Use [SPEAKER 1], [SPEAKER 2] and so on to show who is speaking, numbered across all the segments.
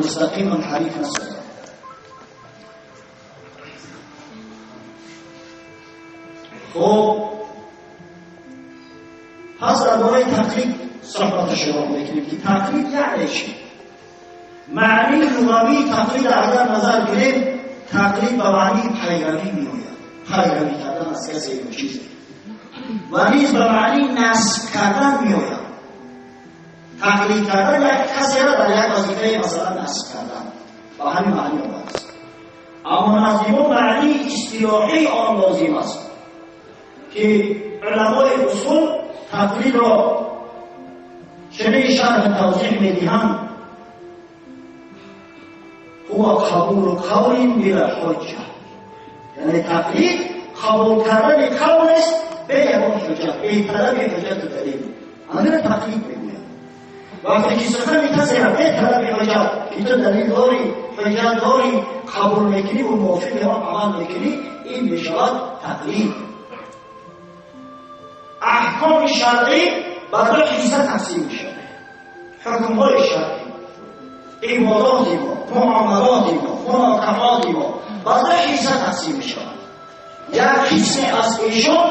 [SPEAKER 1] Мустақиман ҳариф насозад. Хуб, пас дар бораи тақлид суҳбат шурӯъ мекунем, ки тақлид яъне чӣ? Маънии луғавии тақлид агар назар гирем, тақлид ба маънии пайравӣ меояд, пайравӣ кардан аз касе ё чизе, ва низ ба маънии насб кардан меояд. Тақлид кардан як касеро дар як вазифае, масалан, насб кардан, ба ҳамин маъни омадааст. Аммо назди мо маънии истилоҳии он лозим аст, ки уламои усул тақлидро чунин шарҳ тавзеҳ медиҳанд: ҳува қабулу қавлин била ҳуҷҷа, яъне тақлид қабул кардани қавл аст бе ягон ҳуҷҷат, бе талаби ҳуҷҷату далил. Ҳаминро тақлид мегӯянд. Вақте ки сухани касеро бе талаби ҳуҷҷат, ки ту далил дорӣ, ҳуҷҷат дорӣ, қабул мекунӣ ва мувофиқи он амал мекунӣ, ин мешавад тақлид. Аҳкоми шаръӣ ба ду ҳисса тақсим мешавад. Ҳукмҳои шаръӣ, ибодоти мо, муомалоти мо, мунокаҳоти мо ба ду ҳисса тақсим мешавад. Як қисме аз эшон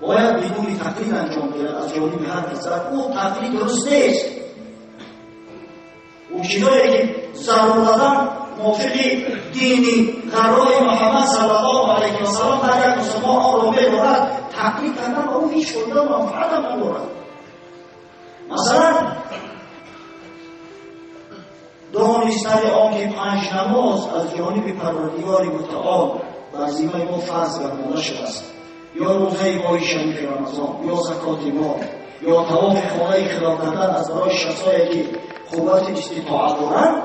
[SPEAKER 1] бояд бидуни тақлид анҷом гирад аз ҷониби ҳар кас. Ӯ тақлид дуруст нест. Ӯ чизое ки заруратан мувофиқи дини ғаррои Муҳаммад саллаллоҳу алайҳи васаллам ҳар як мусулмон онро медорад, тақлид кардан ба ӯ ҳеҷ фоида манфаат ҳам надорад. Масалан, донистани он ки панҷ намоз аз ҷониби Парвардигори Мутаол бар зиммаи мо фарз гардонида шудааст, ё рӯзаи моҳи шарифи Рамазон, ё закоти мол, ё тавофи хонаи худо кардан аз барои шахсое ки қуввати иститоат доранд,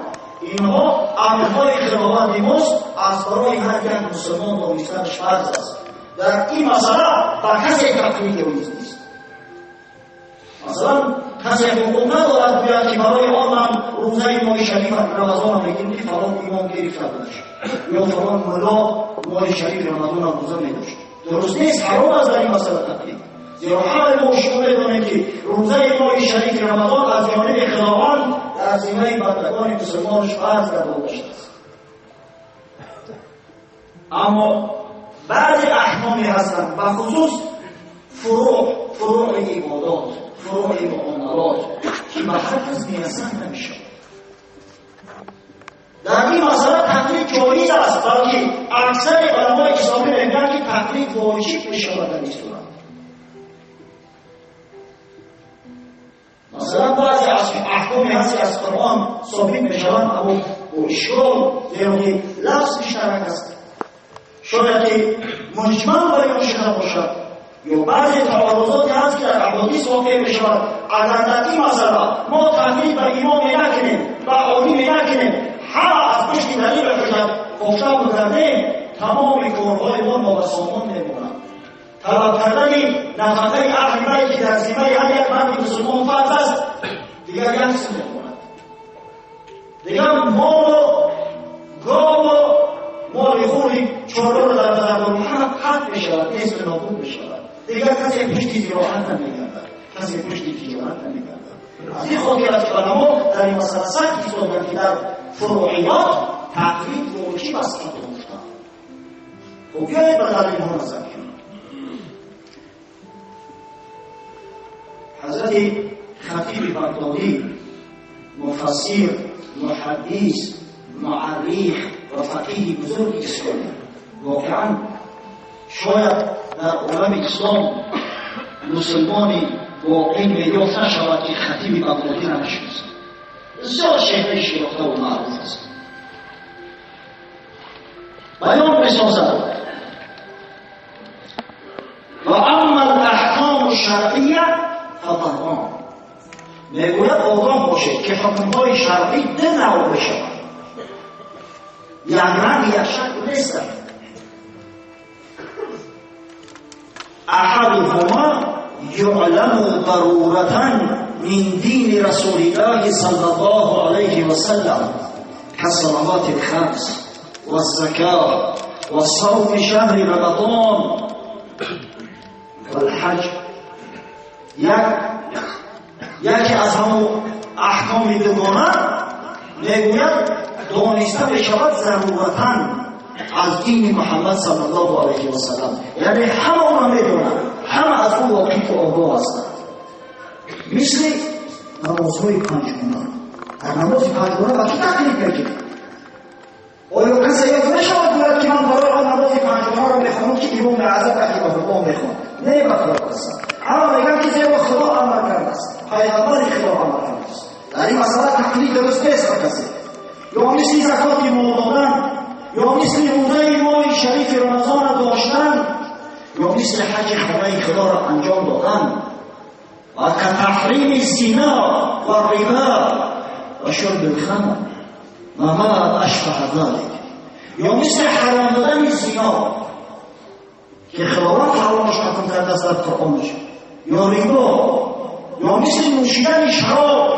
[SPEAKER 1] инҳо амрҳои худованди мост, аз барои ҳар як мусулмон донистанаш фарз аст. Дар ин масъала ба касе тақлид ҷоиз нест. Масалан, касе ҳуқуқ надорад гӯяд, ки барои он ман рӯзаи моҳи шарифи Рамазонро мегирам, ки фалон имом гирифта будаш ё фалон мулло моҳи шарифи Рамазонро рӯза медошт. Дуруст нест, ҳаром аст дар ин масъала тақлид. Зеро ҳамаи мо шумо медонем, ки рӯзаи моҳи шарифи Рамазон аз ҷониби Худованд дар зиммаи бандагони мусулмонаш фарз гардонида шудааст. Аммо баъзе аҳкоме ҳастанд, ба хусус фуруъи ибодот, фуруъи муомалот, ки ба ҳар кас муяссар намешавад. Дар ин масъала тақлид ҷоиз аст, балки аксари уламои исломӣ мегӯянд, ки тақлид воҷиб мешавад дар ин сурат. Масалан, баъзе аз аҳкоме ҳаст, ки аз Қуръон собит мешаванд, аммо бо ишкол, зеро ки лафз муштарак аст, шояд ки муҷмал баён шуда бошад, ё баъзе таорузоте ҳаст, ки дар аҳодис воқеъ мешавад. Агар дар ин масъала мо тақлид ба имоме накунем, ба олиме накунем, ҳама аз пушти далил ҳуҷҷат кофта бикардем, тамоми корҳои мо нобасомон мемонад. Талаб кардани нафақаи аҳли байт, ки дар зиммаи ҳар як марди мусулмон фарз аст, дигар як чиз мемонад. Дигар молу гову моли хурди чорворо дар назар дорем, ҳама қатъ мешавад, несту нобуд мешавад. Дигар касе пушти зироат намегардад, касе пушти тиҷорат намегардад. Аз ин хотир аст, ки уламо дар ин масъала сахт истоданд, ки дар фуруъиёт тақлид воҷиб аст ҳатто гуфтанд. Хуб, биёед ба далилҳо назар кунем. Ҳазрати Хатиби Бағдодӣ, муфассир, муҳаддис, муаррих ва фақиҳи бузурги исломӣ, воқеан шояд дар олами ислом мусулмони воқеӣ меёфт нашавад, ки Хатиби Бағдодиро нашиносад. Бисёр чеҳраи шинохта ва маъруф аст. Баён месозад: ва амма алаҳкому шаръия фадарбон. Мегӯяд, огоҳ бошед, ки ҳукмҳои шаръӣ ду навъ мешаванд, як ранг, як шакл нестанд. Аҳадуҳума юъламу даруратан мин дини расулиллаҳи саллаллоҳу алайҳи васаллам кассалавати лхамс ваззакот васавми шаҳри рамадон валҳаҷ. Яке аз ҳамон аҳкоми дугона мегӯяд дониста мешавад заруратан аз дини Муҳаммад саллаллоҳу алайҳи васаллам, яъне ҳама онро медонанд, ҳама аз он воқифу огоҳ ҳастанд. Мисли намозҳои панҷгона. Дар намози панҷгона ба чӣ тақлид мекунед? Оё касе ёфт мешавад гӯяд ки ман барои он намози панҷгонаро мехонам ки Имоми Аъзам раҳимаҳуллоҳ мехонд? Не, ба Худо қасам. Ҳама мегӯянд ки зеро Худо амр кардааст, Пайғамбари Худо амр кардааст. Дар ин масъала тақлид дуруст нест ба касе. Ё мисли закоти мол додан, ё мисли рӯзаи моҳи шарифи Рамазонро доштан, ё мисли ҳаҷи хонаи Худоро анҷом додан, ва катаҳрими зино ва рибо ва шурби лхамр ва ма ашбаҳа залик, ё мисли ҳаром додани зино ки Худованд ҳаромаш ҳукм кардааст дар Қуръонаш, ё рибо, ё мисли нӯшидани шароб.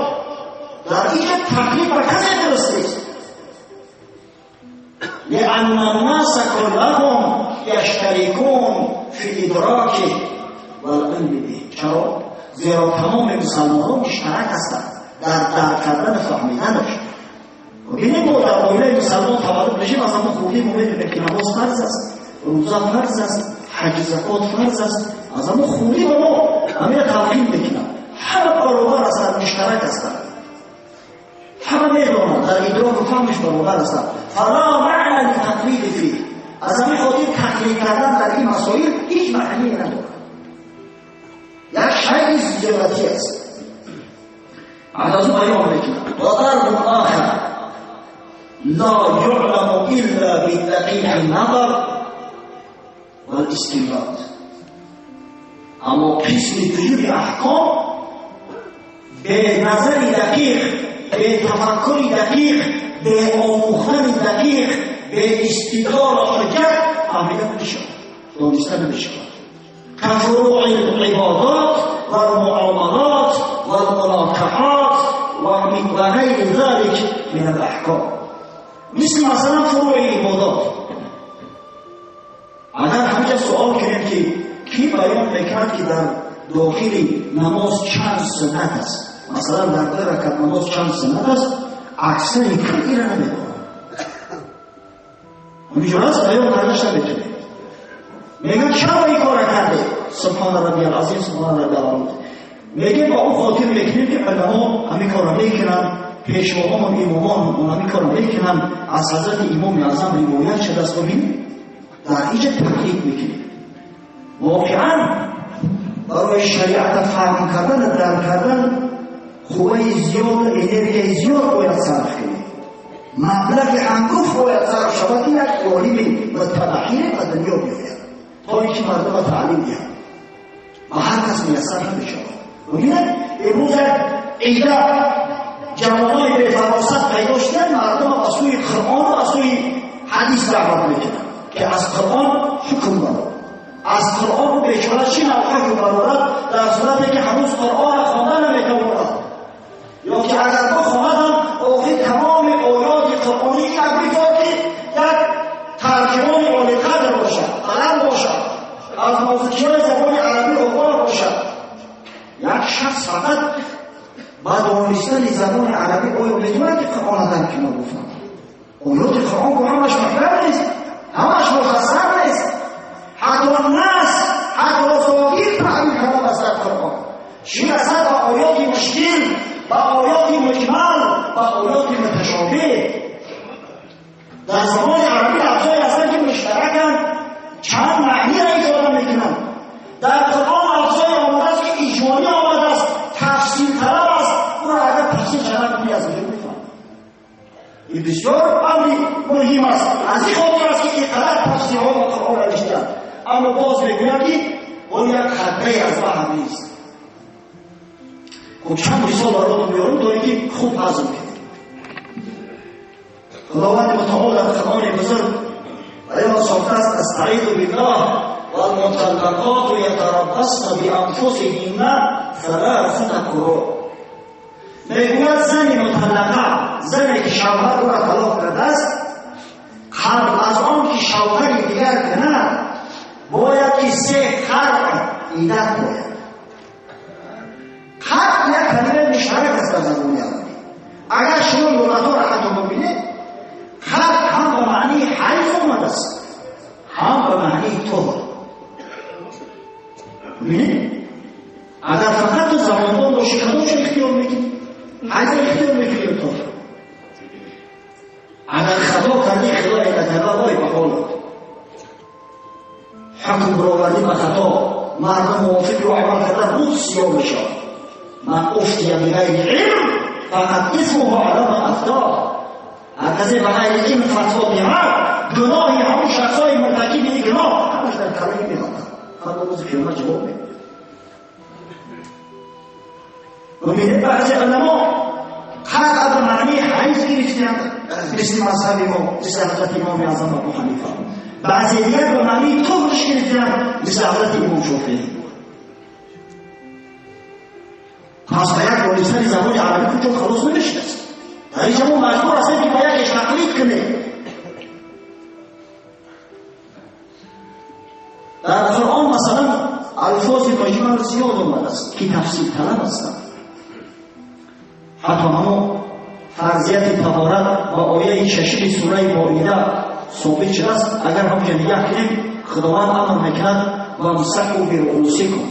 [SPEAKER 1] Дар инҷа тақлид ба касе дуруст нест. لأن الناس كلهم يشتركون في إدراكه والعلم به. چرا؟ زیرا تمام مسلمانان مشترک هستند در درک کردن و فهمیدنش. ببینید ما در عائله مسلمان تولد میشیم، از همون خوردی ما میدونیم که نماز فرض است، روزه فرض است، حج زکات فرض است. از همون خوردی به ما همین تلقین میکنن. همه برابر هستند، مشترک هستند، همه میدونند، در ادراک و فهمش برابر هستند. فلا معنی لتقلید فیه. از همین خاطر تقلید کردن در این مسائل هیچ معنی ندارد، یک شیء زیادتی است. بعد از اون بیان میکنم و ضرب آخر لا يعلم الا بدقیق النظر والاستنباط. اما قسم دوم احکام به نظر دقیق، به تفکر دقیق، به آموختن دقیق، به استدلال و حجت فهمیده نمیشود، دانسته نمیشود. كفروع العبادات والمعاملات والمناكحات وغير ذلك من الأحكام. مثل مثلا فروع عبادات. اگر همینجا سوال کنیم که کی بیان میکرد که در داخل نماز چند سنت است، مثلا در دو رکعت نماز چند سنت است، اکثر کل را نمیدونند. همینجور است، بیان کردنش نمیتونیم. میگن چرا این کار کرده؟ سبحان ربی العظیم، سبحان ربی العظیم. میگه با اون خاطر میکنیم که علما همین کار را میکنن، پیشواهان و امامان همین کار را میکنن، از حضرت امام اعظم روایت شده است. ببین در اینجا تقلید میکنیم. واقعا برای شریعت فهم کردن و درک کردن قوه زیاد و انرژی زیاد باید صرف کنیم، مبلغ هنگفت باید صرف شود که یک عالم متبحر به دنیا بیاید تا اینکه مردم تعلیم دهند و هر کس میسر نمیشود. ببینید امروز عده جوانای به فراست پیدا شدن، مردم از سوی قرآن و از سوی حدیث دعوت میکنند که از قرآن حکم برآورد. از قرآن بیچاره چی نوع حکم برآورد در صورتی که هنوز قرآن خوانده نمیتواند، یا که اگر بخواند هم آخر تمام آیات قرآنی یک میخواد که یک ترجمان عالی قدر باشد، قلم باشد، از نازکی‌های زبان عربی آگاه باشد. یک شخص فقط با دانستن زبان عربی آیا میتواند که قرآن درک کند؟ بفهمد آیات قرآن که همش مطلب نیست، همش مفسر نیست، حتی نص، حتی ظاهر تعبیر کردن است در قرآن. چی رسد با آیات مشکل، با آیات مجمل، با آیات متشابه. در زبان عربی لفظهایی هستند که مشترکند، چند معنی را ایجاد میکنند. در قرآن لفظهایی آمده است که اجمالی آمده است، تفسیر طلب است، او را اگر تفسیر شود می از وجود میفهمد. این بسیار امری مهم است. از این خاطر است که اینقدر تفسیرها با قرآن نوشتند. اما باز میگویم که اون یک قطعه از وهم نیست. خب چند مثال براتون میارم تا اینکه خوب هضم کنید. خداوند متعال در قرآن بزرگ بیان ساخته است: استعیذ بالله والمطلقات یتربصن بانفسهن ثلاثة قروء. میگوید زن مطلقه، زنی که شوهر او را طلاق کرده است، قبل از آن که شوهر دیگر کند باید که 3 قرء عدت باید. قرء یک کلمه муштарак аст дар забони арабӣ. Агар шумо луғатҳоро ҳатто бибинед, хат ҳам ба маънии ҳайз омадааст, ҳам ба маънии туҳр. Бибинед, агар фақат ту забондон бошӣ, кадомшо ихтиёр мекунӣ? Ҳайза ихтиёр мекунӣ ё туҳр? Агар хато кардӣ, хилофи накарда, вой ба ҳолат. Ҳукм баровардӣ ба хато, мардум мувофиқи ӯ амал карда, рӯз сиёҳ мешавад. Ман уфтия биғайри илм фақат исмуҳу ала ман афто. Ҳар касе ба ғайри илм фатво диҳад, гуноҳи ҳамон шахсҳои муртакиби ин гуноҳ ҳамаш дар каломи меғалтад. Фардо рӯзи қиёмат ҷавоб медиҳад. Бубинед, баъзе уламо қатъ ба маънии ҳайз гирифтаанд, мисли мазҳаби мо, мисли ҳазрати имоми аъзам Абу Ҳанифа. Баъзе дигар ба маънии туҳрш гирифтаанд, мисли ҳазрати имом Шофеӣ. Пас ба як донистани забони арабӣ куҷо халос намешудааст. Дар инҷа мо маҷбур ҳастем, ки ба якеш тақлид кунем. Дар Қуръон масалан алфози муҷмал зиёд омадааст, ки тафсил талаб ҳастанд. Ҳатто ҳамон фарзияти таҳорат ва ояи шашуми сураи Моида собит шудааст. Агар ҳамҷа нигаҳ кунем, Худованд амр мекунад: вамсаҳу бируусикум,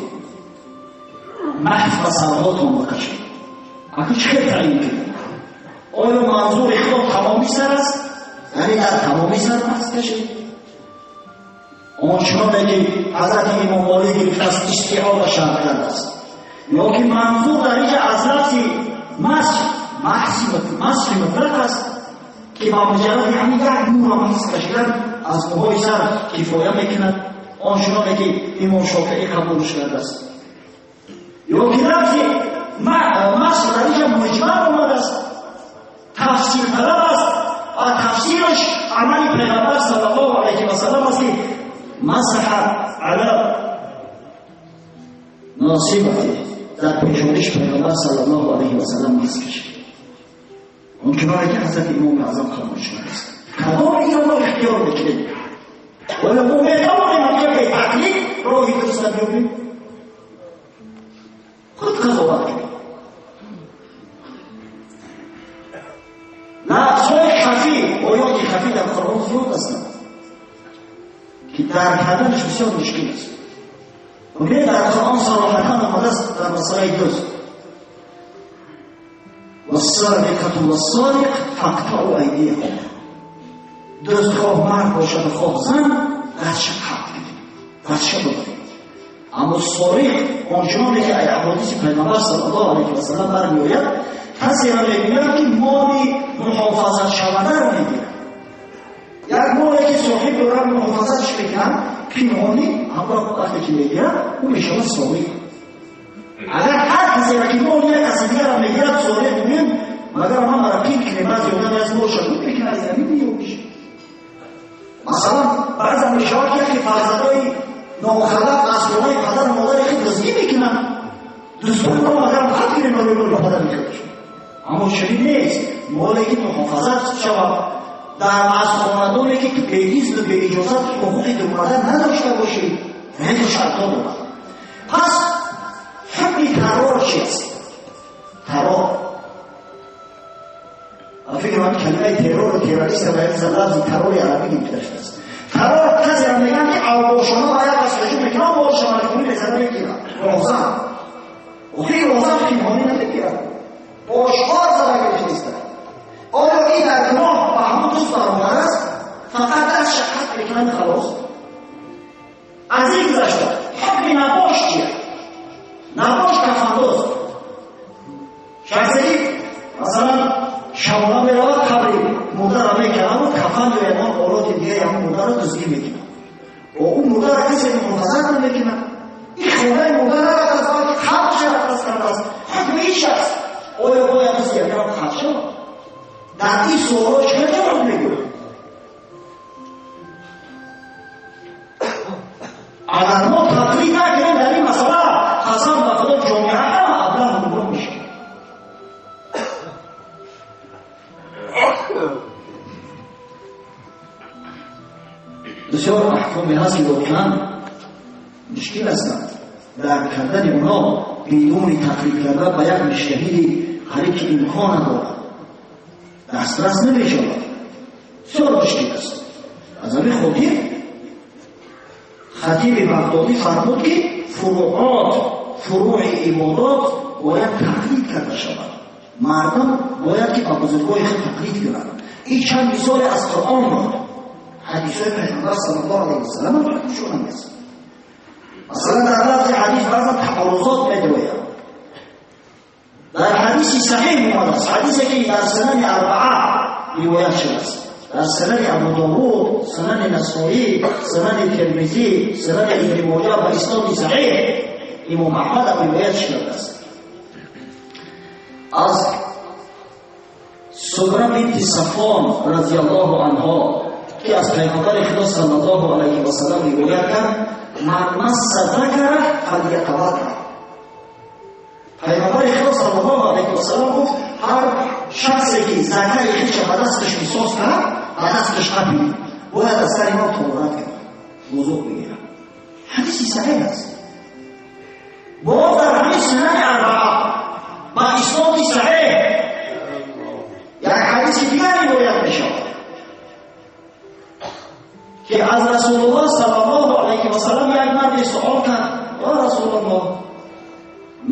[SPEAKER 1] маҳв ба сарҳотон бикашед. Аку чӣ хел таъйин кунед? Оё манзури Худо тамоми сар аст? Яъне дар тамоми сар маҳз кашед? Он чуноне ки ҳазрати имом Молик гирифтааст, истиъоба шарт кардааст. Ё ки манзур дар инҷа аз лафзи масҳ, масҳи мутлақ аст, ки ба муҷарради ҳамин як мӯро маҳз кашидан аз мӯҳои сар кифоя мекунад, он чуноне ки имом Шофеӣ қабулш кардааст. Ё ки лафзи масҳ дар инҷа муҷмал омадааст, тафсир талаб аст ва тафсираш амали Паёмбар саллаллоҳу алайҳи васаллам аст, ки масаҳа ала носибати, дар пешониш Паёмбар саллаллоҳу алайҳи васаллам масҳ кашид. Он чуноне ки ҳазрати имоми аъзам қабул шудааст. Кадом инро ихтиёр мекунем? Оё мо метавонем ҳамҷа бе тақлид роҳи дуруст биёбем? Худ қазоват кунед. Лафзҳои хафӣ, оёти хафӣ дар Қуръон зиёд ҳастанд, ки дарк карданаш бисёр мушкил аст. Бубинед, дар Қуръон сароҳатан омадааст дар масъалаи дузд: вассариқату вассариқ фақтаъу айдияҳум. Дузд хоҳ мард бошад, хоҳ зан, дастша қатъ кунед, дастша бибаред. Аммо сориқ ончуноне ки аҳодиси Пайғамбар саллаллоҳу алайҳи васаллам бармеояд, касеро мегӯяд, ки моли муҳофазатшавандаро мегирад. Як моле ки соҳиб дорад, муҳофазатш мекунад, пинҳонӣ, ҳамроҳ вақте ки мегирад, ӯ мешавад сориқ. Агар ҳар касеро ки моли як каси дигарро мегирад сориқ гӯем, магар ман мара пин кунем, баъзе одаме аз молша гум мекунад, аз замин меёбиш. Масалан, баъзан мешавад, ки яке фарзандои нохалаф аз хонаи падару модари худ дуздӣ мекунанд. Дӯстони мо магарам хат гирем барои моли падари худаш. Аммо чунин нест. Моле ки муҳофазат шавад, дар аз хонадоне ки ту беизну беиҷозат ҳуқуқи думада надошта бошӣ, ҳеҷ шартҳо дорад. Пас ҳукми террор чист? Террор. Фикр мекунам калимаи террору террорист ба як лафзи террори арабӣ гирифта шудааст. Террор касеро мегӯянд, ки авбошона ба як кас ҳуҷум мекунанд, молашро маҷбурӣ мезанад, мегирад. Розан. Охири розан пинҳонӣ намегирад. Ошкор зада гирифтааст. Оё ин дар гуноҳ ба ҳамон дӯст баробар аст? Фақат дастша қатъ мекунанд, халос. Аз ин гузашта ҳукми набош чист? Набош кафандоз. Шахсе ки масалан шабона меравад, қабри мурдаро мекунад, кафан ё ягон олоти дигари ҳамон мурдаро дуздӣ мекунад. Бо ӯ мурдаро касе муҳофазат намекунад. Ин хонаи мурда нарафтааст, балки қабрша рафтааст кардааст. Ҳукми ин шахс оё бояд мисли якам қатъ шавад? Дар ин суолҳо чӣ ҷавоб мегӯяд? Агар мо тақлид накунем дар ин масъала, қасам ба Худо, ҷомеа ҳама аблаҳу гумроҳ мешавад. Бисёр аҳкоме ҳаст, ки воқеан мушкил ҳастанд дарк кардани онҳо. бидуни тақлид карда ба як муҷтаҳиди қариб ки имкон надорад, дастрас намешавад, бисёр мушкил аст. Аз ҳамин хотир хатиби Бағдодӣ фармуд, ки фуруот, фуруи ибодот бояд тақлид карда шавад. Мардум бояд ки ба бузургои худ тақлид кунанд. Ин чанд мисоле аз Қуръон буд. Ҳадисҳои Пайғамбар саллаллоҳу алайҳи васаллам чунин аст. Масалан, дар лафзи ҳадис баъзан таъаррузот медояд. Дар ҳадиси саҳиҳ омадааст, ҳадисе ки дар Сунани Арбаа ривоят шудааст, дар Сунани Абу Довуд, Сунани Насоӣ, Сунани Термизӣ, Сунани Ибни Моҷа ба исноди саҳиҳ Имом Аҳмад ривоят шудааст. Аз Сугра бинти Сафвон разияллоҳу анҳо, ки аз Пайғамбари Худо саллаллоҳу алайҳи васаллам ривоят кард: ман масса закара фалятавадда. Пайғамбари Худо саллаллоҳу алайҳи васаллам гуфт: ҳар шахсе ки закари худша ба дасташ мисоз кард, ба дасташ набинад, бояд аз сари мо тоҳорат кунад, вузӯ бигирад. Ҳадиси саҳиҳ аст. Боз дар ҳамин Сунани Арбаа ба исноди саҳиҳ як ҳадиси дигар ривоят мешавад, ки аз Расулуллоҳ саллаллоҳу алайҳи васаллам як марде суол кард: ё Расулуллоҳ,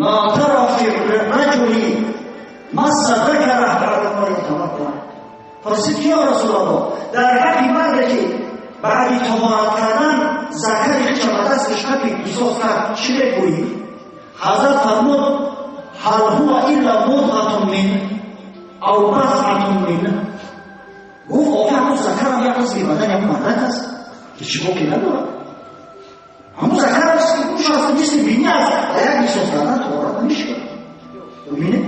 [SPEAKER 1] ма тара фи раҷули масса закара баъда ма ятавадда? Пурсид ки ё Расулуллоҳ, дар ҳаққи марде ки баъди тоҳорат кардан закари худша ба дасташ набид, ҳисоб кард, чӣ мегӯӣ? Ҳазрат фармуд: ҳал ҳува илла мудғатун мин ав базъатун мин. Гуфт: охи, ҳамун закарам як қисми бадани ҳамун мардак аст, ки чӣ боке надорад. Ҳамун закар аст, ки гӯш аст, мисли бинӣ аст, ба як ҳисоб кардан тоҳорат намешавад. Бубинед,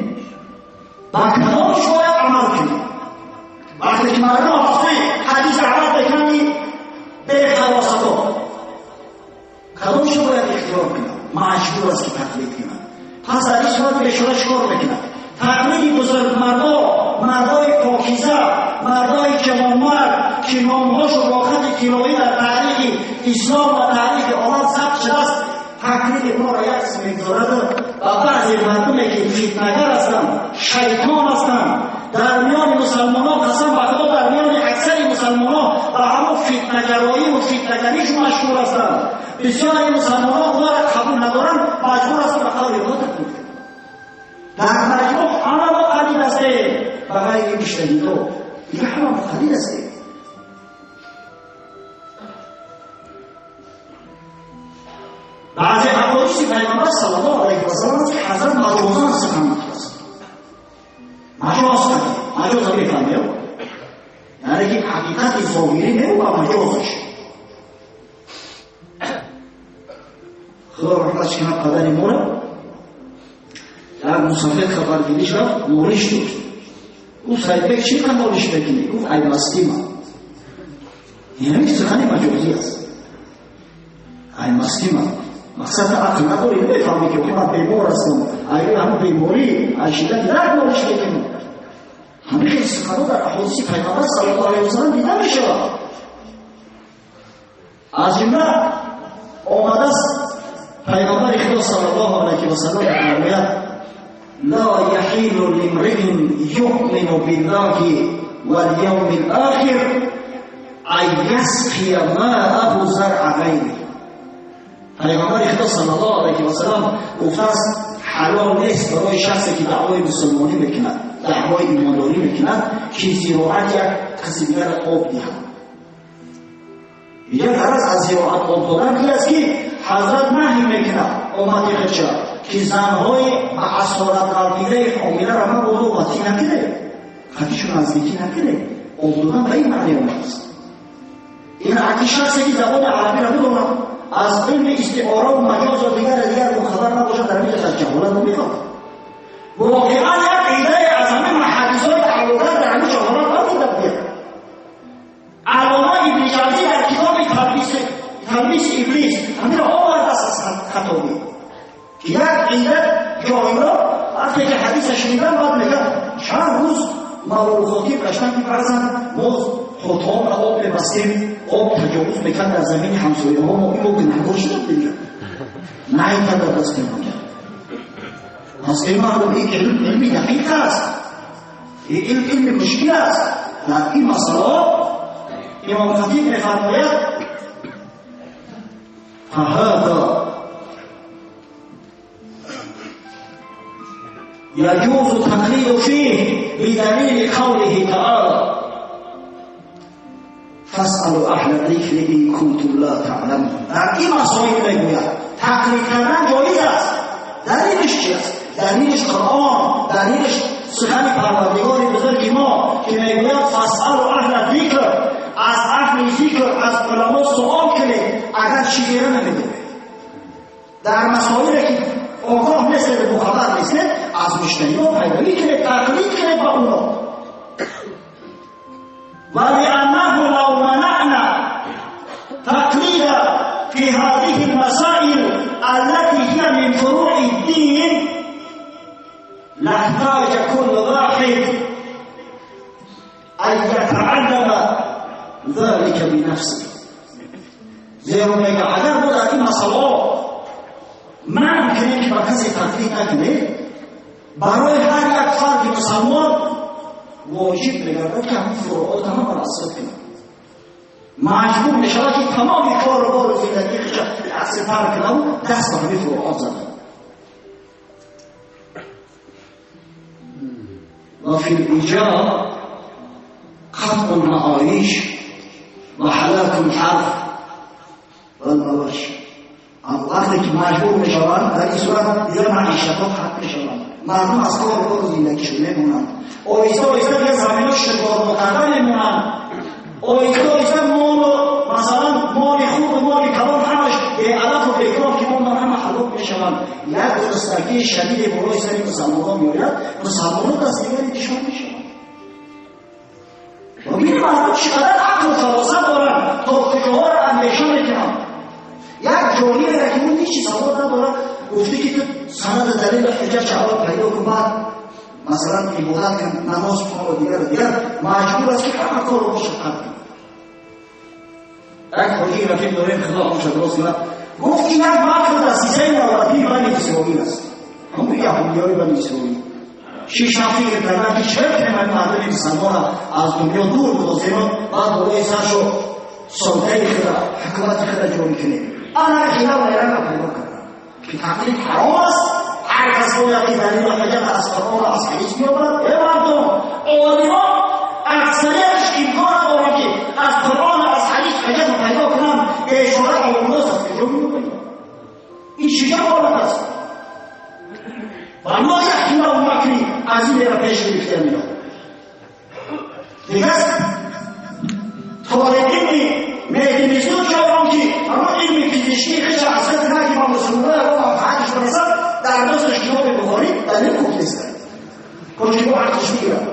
[SPEAKER 1] ба кадомш бояд амал кунем? Вақте ки мардум аз сӯи ҳадис даъват мекунанд, бехалосато кадомшо бояд ихтиёр кунад? Маҷбур аст, ки тақлид кунад. Пас дар ин сурат бешора чӣ кор мекунад? Тақлиди бузургмардо, мардои покиза, мардои ҷавонмард, ки номҳошон бо хати тиллоӣ дар таърихи ислом ва таърихи олам сабт шудааст, тақлиди онҳоро як қисм мегузорад ва баъзе мардуме ки фитнагар ҳастанд, шайтон ҳастанд, дар миёни мусалмонон, қасам ба Худо, дар миёни аксари мусалмонон ба ҳамон фитнагароӣ ва фитнагаришон машҳур ҳастанд. Бисёри мусалмонон онҳоро қабул надоранд, маҷбур ҳастанд ба қавли онҳо тақлид кунанд. Дар маҷмӯъ ҳама мо қалил ҳастем, ба ғайри муҷтаҳидо, дига ҳама мо қалил ҳастем. Баъзе аҳодиси Пайғамбар саллаллоҳу алайҳи васаллам аст, ки ҳазрат маҷозан сухан гуфтааст. Маҷоз кард, маҷоза мефаҳмед? Яъне ки ҳақиқати зоҳирӣ не, ба маҷозаш. Худо раҳматш кунад падари моро, як мусафир хабаргирӣ шуд, молиш дошт. Гуфт: Саидбек, чӣ қадр молиш мекунӣ? Гуфт: ай мастима. Яъне сухани маҷозӣ аст. Ай мастима. Мақсад ақл надорӣ, намефаҳмӣ, ки ман бемор ҳастам. Ай ҳамон беморӣ, ай шиддати дард молиш мекунӣ. Ҳамин хел суханҳо дар аҳодиси Пайғамбар саллаллоҳу алайҳи васаллам дида мешавад. Аз ҷумла омадааст Пайғамбари Худо саллаллоҳу алайҳи васаллам мефармояд: ла яҳилlu лимриин юъмину биллаҳи вал явмил охир ан ясқия маъаҳу заръа ғайриҳ. Пайғамбари Худо саллаллоҳу алайҳи васаллам гуфтааст: ҳалол нест барои шахсе ки даъвои мусулмонӣ мекунад, даъвои имондорӣ мекунад, ки зироат як қисми дигарро об диҳад. Инҷа ғараз аз зироат об додан ин аст, ки ҳазрат наҳй мекунад оммати худша, ки занҳои ба асорат ғалтидаи ҳомиларо мабодо ватӣ накунед, қатишон наздикӣ накунед. Об додан ба ин маъне омадааст. Ин аки шахсе ки забони арабиро бидонад, аз илми истиора ва маҷоз ва дигар дигар хабар набошад, дар ҳамин аз ҷаҳолат намехоҳад. Воқеан як идае аз ҳамин муҳаддисои даъвогар дар ҳамин ҷаҳолат набуда буд. Аллома Ибни Ҷавзӣ дар китоби Талбиси Иблис ҳаминро овардааст аз Хатобӣ, ки як ида ҷоҳило вақте ки ҳадиса шунидан, баъд мегӯяд: чанд рӯз малолхотир гаштан, ки баъзан мо хотоонро об мебастем, об таҷовуз мекард дар замини ҳамсояҳо, мо имо гунаҳгор шуда будем. Най карда даст мемонад. پس این مردم این علم علمی دقیق است، این علم علم مشکل است. در این مسئله امام خطیب می‌فرماید فهذا يجوز التقليد فيه بدليل قوله تعالى فاسألوا أهل الذكر إن كنتم لا تعلمون. در این مسائل میگوید تقلید کردن جایز است. دلیلش چی است؟ دلیلش قرآن، دلیلش سخن پروردگار بزرگ ما که میگوید فاسألوا أهل الذکر، از اهل ذکر، از علما سوال کنید اگر چیزی را نمیدونید. در مسائلی که آگاه نیستید و خبر نیستید از مجتهدان پیروی کنید، تقلید کنید با اونا. ولأنه لو منعنا تقليد في هذه المسائل التي هي من فروع الدين لاحتاج كل واحد أن يتعلم ذلك بنفسه. زیرا میگه اگر ما در این مسئله منع کنیم که با کسی تقلید نکنه، برای هر یک فرد مسلمان واجب میگردد که همون فروعات همه بررسی کنه. مجبور میشود که تمام کار و بار و زندگی خودش از سپر کنه و دست به همین فروعات زنه. و فی الایجاب قطع المعایش و هلاک الحرث و المواشی. وقتی که مجبور میشوند در این صورت دیگر معیشت ها قطع میشوند، مردم از کار و بار زندگیشون میمونند، آهسته آهسته دیگه زمین ها شکار مکرده میمونند، آهسته آهسته مال و مثلا مال خوب و مال کلان همش به علف و بیکار که ماندن همه هلاک میشوند. یک گرسنگی شدید بالای سر مسلمانان میآید، مسلمانان دست دیگری کشان میشوند. و ببینید مردم چقدر عقل و فراست دارند تا کجاها را اندیشه میکنند. یک جاهلی را که اون هیچ سواد نداره گفته که تو سند دلیل حجت اول پیدا کن، بعد مثلا عبادت کن، نماز بخوان و دیگر و دیگر، مجبور است که همه کار رو باشه قطع کنه. یک حاجی رفیق داریم، خدا همش درست کنه، گفت که یک مکر دسیسه نوبتی بنی اسرائیل است، همون یهودیای بنی اسرائیل. 6 هفته فکر کردن که چرا که من مردم مسلمان از دنیا دور بندازیم، بعد بالای سرشو سلطه خدا حکومت خدا جاری کنیم. انا خلاف غیره پیدا کردم که تقلید حرام است. هر کس باید که دلیل و حجت از قرآن و از حدیث بیاورد. ای مردم، عالمان اکثریتش امکان ندارند که از قرآن و از حدیث حجت رو پیدا کنند. اشاره عالم‌ناس از کجا می‌آید؟ این چه حالت است؟ و ما یک خلاف مکری از این را پیش گرفته می‌آید. دیگه طالب علمی مهدی جوان که اما علم پزشکی خیلی اصلا نه که ما مسلمان ها منفعتش برسد، در دستش کتاب بخاری دلیل خوب نیست، کجا با عقلش میگیرد.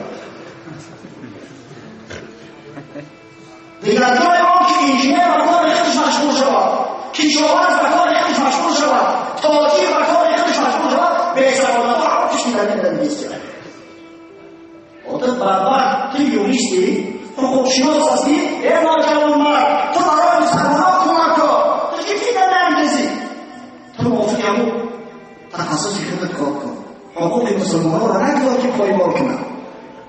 [SPEAKER 1] دیگر جای آن که انجینر به کار خودش مشغول شود، کشاورز به کار خودش مشغول شود، تاجر به کار خودش مشغول شود، به سعادت عقلش میدلیل نیست. آدم بدبخت، تو یوریستی، حقوقشناس هستی، ای ناجوانمرد، تو برای مسلمانان کمک کن، تو چی فکر نمی‌کشی؟ تو موافق همون تخصص خودت کار کن. حقوق مسلمانان را نگذار که پایمال کنند.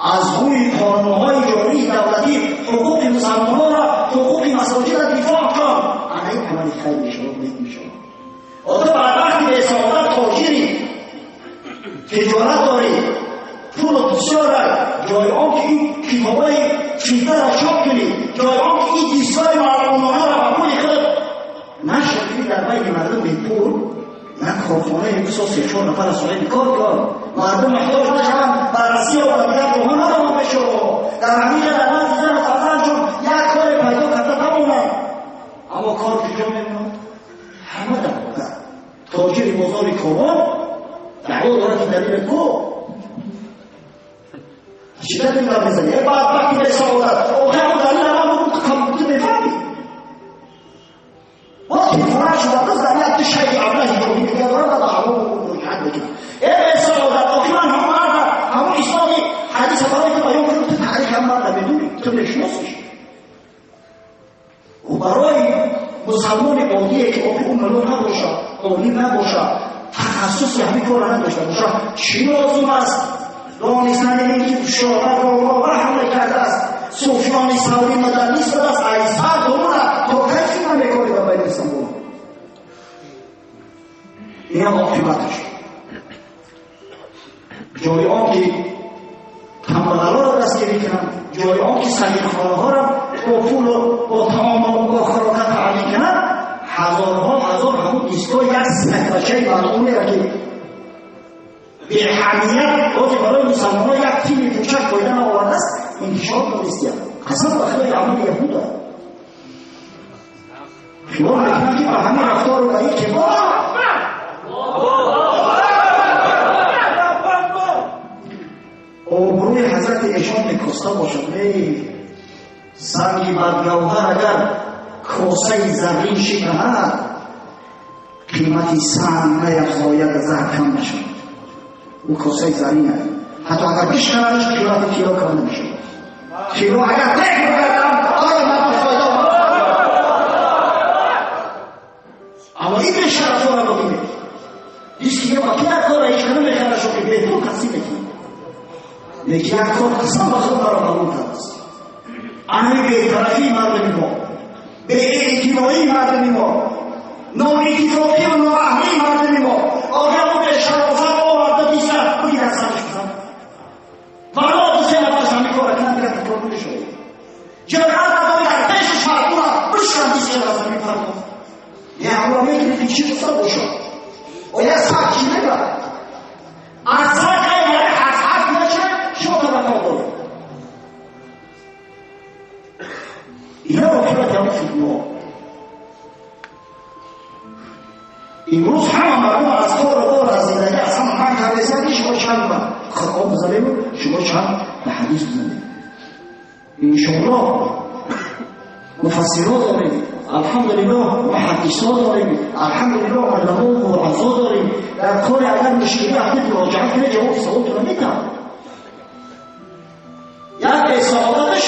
[SPEAKER 1] از روی قانون‌های جاری دولتی حقوق مسلمانان را، حقوق مساجد را دفاع کن. انا این عمل خیر می‌شود، نیک می‌شود. آدم بدبختی به سعادت تاجری، تجارت داری، پول بسیار، جای آن که این کتابای فیلتر را چاپ کنی، جای آن که این دیسکای مردمانه را به پول خود نشر کنی در بین مردم به پول، نه کارخانه بساز 3-4 نفر از صاحب کار کن، مردم محتاج نشوند، بررسی و دیگر جاها نروند به شما. در همین در نزد زن و فرزندشون یک کار پیدا کرده تمامند. اما کار کجا میماند؟ همه در واقع تاجر بازار کاروان دعوا دارد که دلیل کو چی دلیل را میزنی؟ ای بدبختی به سعادت، آخه اون دلیل را من بگو تو کامپیوتر میفهمی. با تلفنش شده بس در یک شیء ابله جوابی دیگه دارم و دعوا مراجعت میکنم. ای به سعادت، آخه من همون مرد، همون اسناد حدیث برای تو بیان کنم، تو تاریخ هم مرد میدونی، تو میشناسیش. و برای مسلمان عادیه که آخه اون ملو نباشه، عالی نباشه، тахассуси ҳамин корро надошта бошад, чӣ лозим аст донистани ин ки шоҳа ҳамла кардааст, Суфёни Саври мудаллис будааст, айсар думуна то кай фитна мекорӣ ба байни мусалмонон? Инам оқибаташ. Ҷои он ки камбағалоро дастгирӣ кунанд, ҷои он ки сагирхонаҳоро бо пулу бо таому бо хӯрока таъмин кунанд, ҳазорҳо ҳазор ҳамун дискҳо як сагбачаи малъунеро ки беҳамият бози барои мусалмонҳо як тими кӯчак фоида наовардааст, интишор додистия. Қасам ба худои амали яҳуда хиёл мекунанд ки ба ҳамин рафтору ба ин кибор обрӯи ҳазрати эшон мекоста бошад. Санги бадгавҳар агар косаи заррин шиканад, қимати санг наявзояд, зар кам нашавад. Ӯ косаи заррин аст, ҳатто агар бишканадаш, қимати тилло кам намешавад. Тилло агар тек бигардам, оё ман фоида? Аммо ин бешарафҳоро бибинед, диски ба ки як кора ҳеҷ кана мехарашо, ки бепул тақсим мекунад. Лекин як кор қасам ба худ маро қабул кардааст. Ана бетарафии мардуми мо, беэътиноии мардуми мо, ноитифоқӣ ва ноаҳлии мардуми мо. Оё ӯ бешарофат оварда диса бигир аз сараш бизан, вало дусе нафараш ҳамин кора кунад, дигар такрор намешавад. Ҷуръат надори дар пеши шартуна бишкан дискера аз ҳамин партов. Не, ҳамро мегирӣ ки чӣ гуфта бошад? Оя саг чӣ мегӯяд? Аз саг яъне аз ҳарф нача шумо таваққӯъ доред. Ина оқибати ҳамин фитнаҳо. Имрӯз ҳама мардум аз кору бор, аз зиндагӣ, аз ҳама манъ кардаистанд, ки шумо чанд ба Қуръон бизанед, шумо чанд ба ҳадис бизанед. Иншоаллоҳ муфассиро дорем, алҳамдулиллоҳ муҳаддисо дорем, алҳамдулиллоҳ уламо муаззо дорем. Дар кори агар мушкилӣ афтид, муроҷиат кунед, ҷавоби саволтонро медиҳам. Як бесаодаташ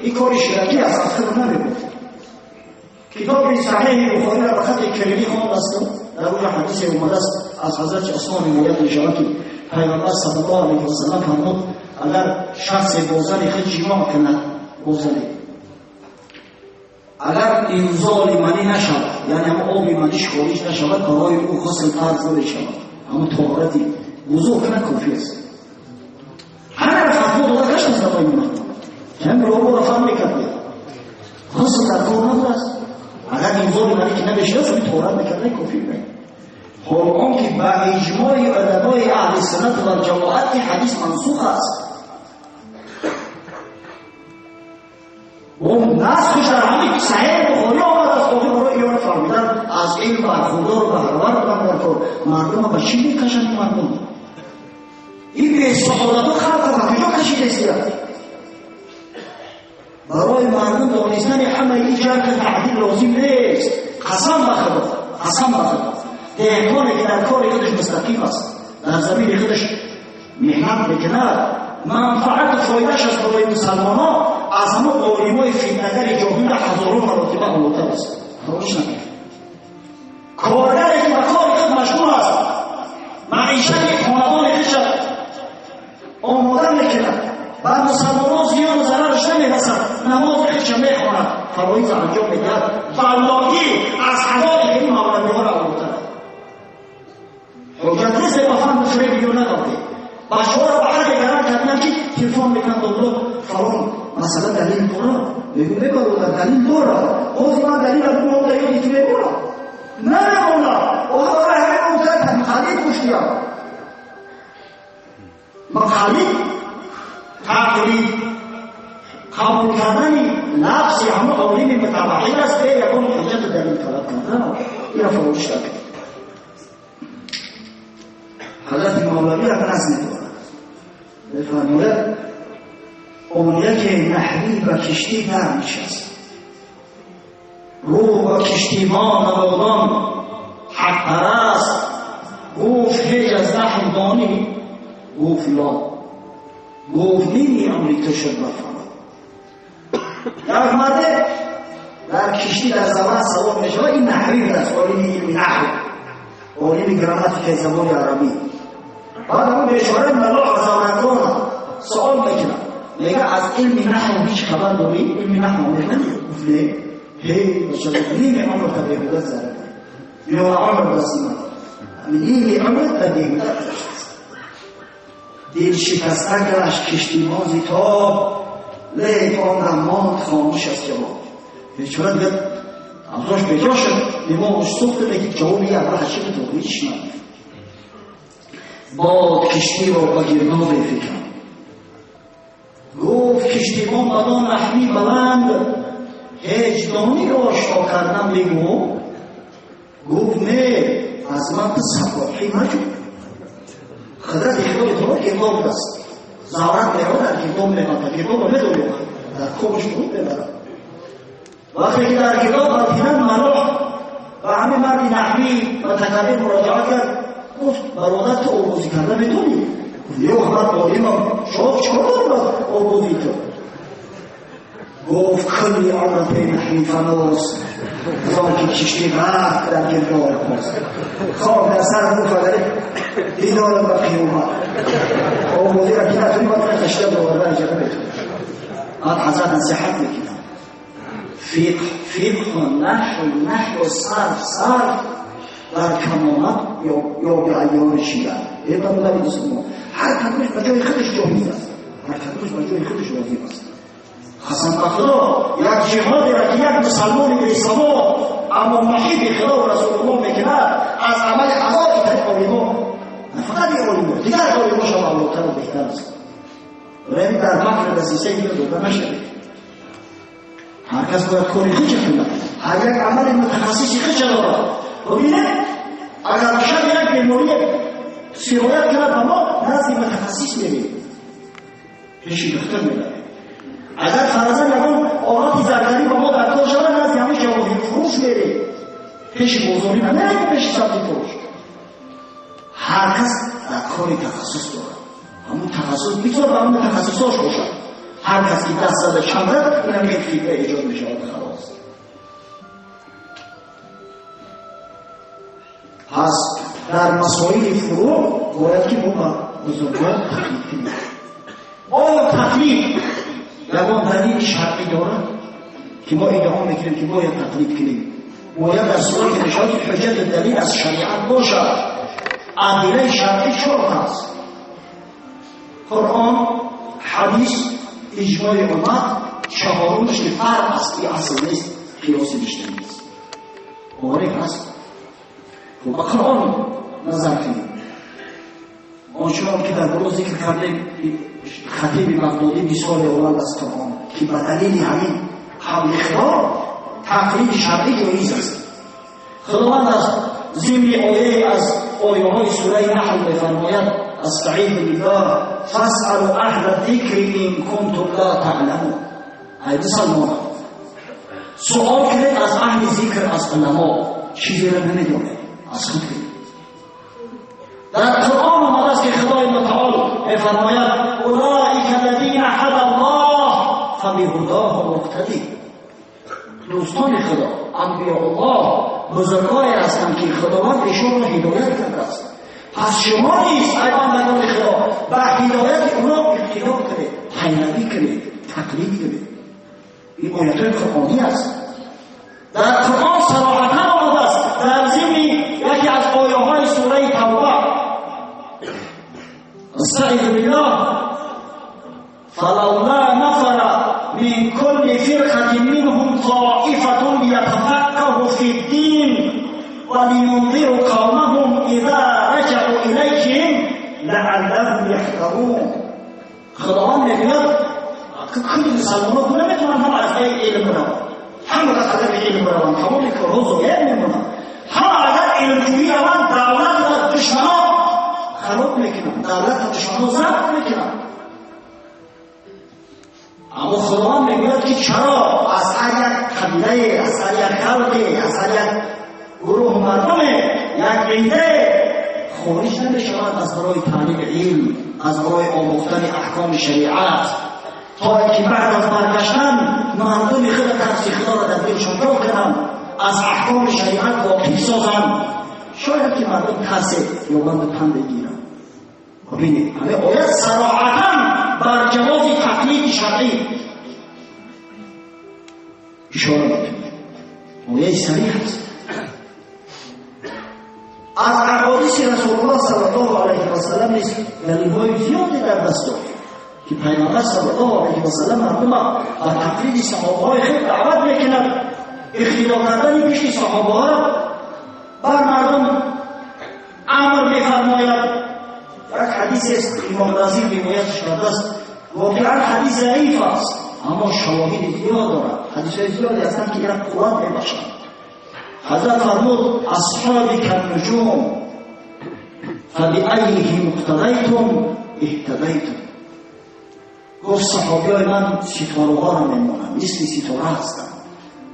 [SPEAKER 1] ин кори ширакӣ аст, аз худ намебуд. Китоби Саҳеҳи Бухориро ба хати кирилӣ хондастам, дар онҷо ҳадисе омадааст аз ҳазрати Усмон ривоят мешавад, ки Пайғамбар саллаллоҳу алайҳи васаллам фармуд: агар шахсе бо зани худ ҷимоъ кунад, бо зане агар инзоли манӣ нашавад, яъне ҳамон оби маниш хориҷ нашавад, барои ӯ ғусл фарз намешавад, ҳамон тоҳорати вузӯ кунад кофӣ аст. Ҳамаро фатво дода гаштааст дар байни мардум, ҳамин роҳро фаҳм мекардед, ғусл дар кор набудааст. Агар инзоли манӣ ки намешавад, ҳамин тоҳорат мекарда кофӣ буд. Ҳол он ки ба иҷмои уламои аҳли суннат вал ҷамоат ин ҳадис мансух аст. Насхш дар ҳамин Саҳеҳи Бухорӣ омадааст. Охир барои иёна фаҳмидан аз илм бархурдор баҳравар будан дар кор. Мардума ба чӣ мекашанд мардум? Ин бесаодатҳо халқро ба куҷо кашидаистият? Барои мардум донистани ҳамаи ин ҷарҳу таъдил лозим нест. Қасам ба Худо, қасам ба Худо, деҳқоне ки дар кори худаш мустақим аст, дар замини худаш меҳнат мекунад, манфаату фоидааш аст барои мусалмонҳо аз ҳамон олимои фитнагари ҷоҳила ҳазорон маротиба олотар аст. Фаромӯш накунед. Коргаре ки ба кори худ машғул аст, маишати хонадони худша омода мекунад, бар мусалмонҳо зиёну зарараш намерасад, намози худша мехонад, фароиза анҷом медиҳад, валлоҳӣ аз ҳазори ин мавлавиҳоро олотар. Ҳуҷҷат нест ба фанду фиреби ё надодед. Бачаҳоро ба ҳадде гарам карданд, ки телефон мекунанд: домло, фалон масъала далил дорад? Мегӯ: не бародар, далил дорад. Ҳозир ман далила бигӯям, дар ёди ту мемонад? Намемонад. Охир ҳамин муддат қалиб пуштиям. Ма қалиб тақлид қабул кардани лафзи ҳамон олими мутабаҳҳир аст, бе ягон ҳуҷҷату далил талаб кардан. Ина фаромӯш накунед. Ҳазрати Мавлавӣ ра нас медорад, мефармояд: он яке наҳвӣ ба киштӣ дар нишаст, рӯ ба киштибон набодон ҳақпараст, гуфт: ҳеҷ аз наҳв донӣ? Гуфт: ло. Гуфт: ними амри ту шуд барфармо. Як марде дар киштӣ дар завар савор мешавад. Ин наҳвӣ будааст, олими илми наҳв, Олими грамматикаи забони арабӣ. Баъд ҳамон бечораи маллоҳ завракона савол мекунад, мега аз илми наҳв ҳеҷ хабар дорӣ? Илми наҳв мекунӣ? Гуфт не. Ҳей бача, ними умрта беҳуда зарар кард, ё умр басима, ними умрат ба беҳуда гузаштааст. Дил шикаста гашт киштибози тоб, лек он дам монд хомӯш аз ҷавоб. Бечора дигар авзош беҷо шуд, димоғаш сӯхт, лекин ҷавоби як ҳаши буд, ҳеҷ нагуфт. Бод киштиро ба гирдобе фиканд, гуфт киштибон бадон наҳви баланд, ҳеҷ донӣ ошко кардан бигӯ? Гуфт не, аз ман ту сафоҳӣ маҷӯ. Хидрати худои таоло гирдоб аст, заврат меравад, дар гирдоб мемонад, гирдобро медорӣ, дар кобаш фуруд мебарад. Вақте ки дар гирдоб ғалтидан, маллоҳ ба ҳамин марди наҳвӣ ва такаббир муроҷиат кард, гуфт бародар, ту обозӣ карда метавонӣ? Гуфт ё ман олимам, шоҳ чикор дорад обозии ту? Гуфт кулли умрат наҳви фаност, зон ки киштӣ ғарқ дар гирдоб аст. Хок дар сар гуфт дидорам ба қиёмат. Обозиро ки натонӣ, бояд кашида бароварда иҷоза метавонӣ. Баъд ҳазрат насиҳат мекунад: фиқҳ фиқҳ, наҳв наҳв, сарф сарф, дар камомат ё би айёри шиа. Эй бародари мусулмон, ҳар кадомаш ба ҷои худаш ҷоиз аст, ҳар кадомаш ба ҷои худаш лозим аст. Қасам ба Худо, як ҷиҳодеро ки як мусалмони бесавод аммо муҳибби Худо ва Расулуллоҳ мекунад, аз амали ҳазори тари олимо, на фақат ин олимо, дигар олимо шава авлотар ва беҳтар аст. Барои дар макр дасисаи инро дода нашавед. Ҳар кас бояд кори худша кунад, ҳар як амали мутахассиси худша дорад. Бубинед, агар шаб як беморӣ сироят кунад ба мо, назди мутахассис мерем, пеши духтур мебарем. Агар фарзан ягон олати заргарӣ ба мо дар кор шавад, назди ҳамин ҷавоҳирфурӯш мерем, пеши бозорӣ намерем, пеши сабзифурӯш. Ҳар кас дар кори тахассус дорад, ҳамун тахассус бисёр ба ҳамун мутахассисош бошад. Ҳар кас ки даст зада чандрад, ин ҳам як фитна эҷод мешавад. Халос. Пас дар масоили фурӯъ бояд ки мо ба бузургон тақлид кунем. Оё тақлид ягон далели шаръӣ дорад ки мо иддао мекунем ки бояд тақлид кунем? Бояд дар сурате мешавад ки ҳуҷҷату далил аз шариат бошад. Адиллаи шаръӣ чор аст: Қуръон, ҳадис, иҷмои уммат, чаҳорумаш ки фарқ аст, ки асл нест, қиёси биштарӣ аст. Боварӣ ҳаст? Хуб, ба Қуръон назар кунем. Он чунон ки дар боло зикр кардем, хатиби Бағдодӣ мисоле овард аз Қуръон ки ба далели ҳамин қавли Худо тақлиди шаръӣ ҷоиз аст. Худованд аз зимни ояе аз ояҳои сураи Наҳл мефармояд: астаизу биллаҳ, фасъалу аҳла зикри ин кунтум ла таъламун. Ай мусалмонон, суол кунед аз аҳли зикр, аз уламо, чизеро намедонед, аз худ кунед. Дар Қуръон омадааст ки Худои мутаол мефармояд: улоика аллазина ҳада Аллоҳ фабиҳудоҳу муқтадӣ. Дӯстони Худо, анбиёуллоҳ, бузургое ҳастанд ки Худованд эшонро ҳидоят кардааст. Пас шумо низ, ай бандагони Худо, ба ҳидояти ӯно иқтидо кунед, пайравӣ кунед, тақлид кунед. Ин оятҳои қуръонӣ аст. Дар Қуръон сароҳатан омадааст дар зимни яке аз ояҳои сураи Тавба: استعذ بالله، فلولا نفر من كل فرقة منهم طائفة ليتفقهوا في الدين ولينذروا قومهم إذا رجعوا إليهم لعلهم يحذرون. خداوند میگوید که کل مسلمان‌ها نمیتونن هم از پی علم بروند، هم از طرف علم بروند، تمام کارها ضایع میمونند. هم اگر علمجویی روند، دولت و دشمنان خراب میکنند، دولت و دشمنان ضبط میکنند. اما خداوند میگوید که چرا از هر یک قبیله، از هر یک خلقی، از هر یک گروه مردم یک عده خارج نمیشود از برای تعلیم علم، از برای آموختن احکام شریعت، تا اینکه بعد از برگشتن مردم خود ترس خدا را در دلشان جا کنند، از احکام شریعت واقف سازند. Шояд ки мардум тарсе ёбанду панд бигиранд. Бибинед, ҳамин оят сароҳатан бар ҷавози тақлиди шаръӣ ишора мекунад. Ояи сариҳ аст. Аз аҳодиси Расулуллоҳ саллаллоҳу алайҳи васаллам низ далилҳои зиёде дар даст дорем ки Пайғамбар саллаллоҳу алайҳи васаллам мардума ба тақлиди саҳобаҳои худ даъват мекунад. Иқтидо кардани пишти саҳобаҳоро бар мардум амр мефармояд. Як ҳадисест, Имом Разӣ ривоятш кардааст. Воқеан ҳадис заиф аст, аммо шавоҳиди зиёд дорад. Ҳадисҳои зиёде ҳастанд ки инро қувват мебахшанд. Ҳазрат фармуд: асҳоби каннуҷум фабиайҳим иқтадайтум иҳтадайтум. Гуфт саҳобиҳои ман ситораҳоро мемонанд, мисли ситора ҳастанд.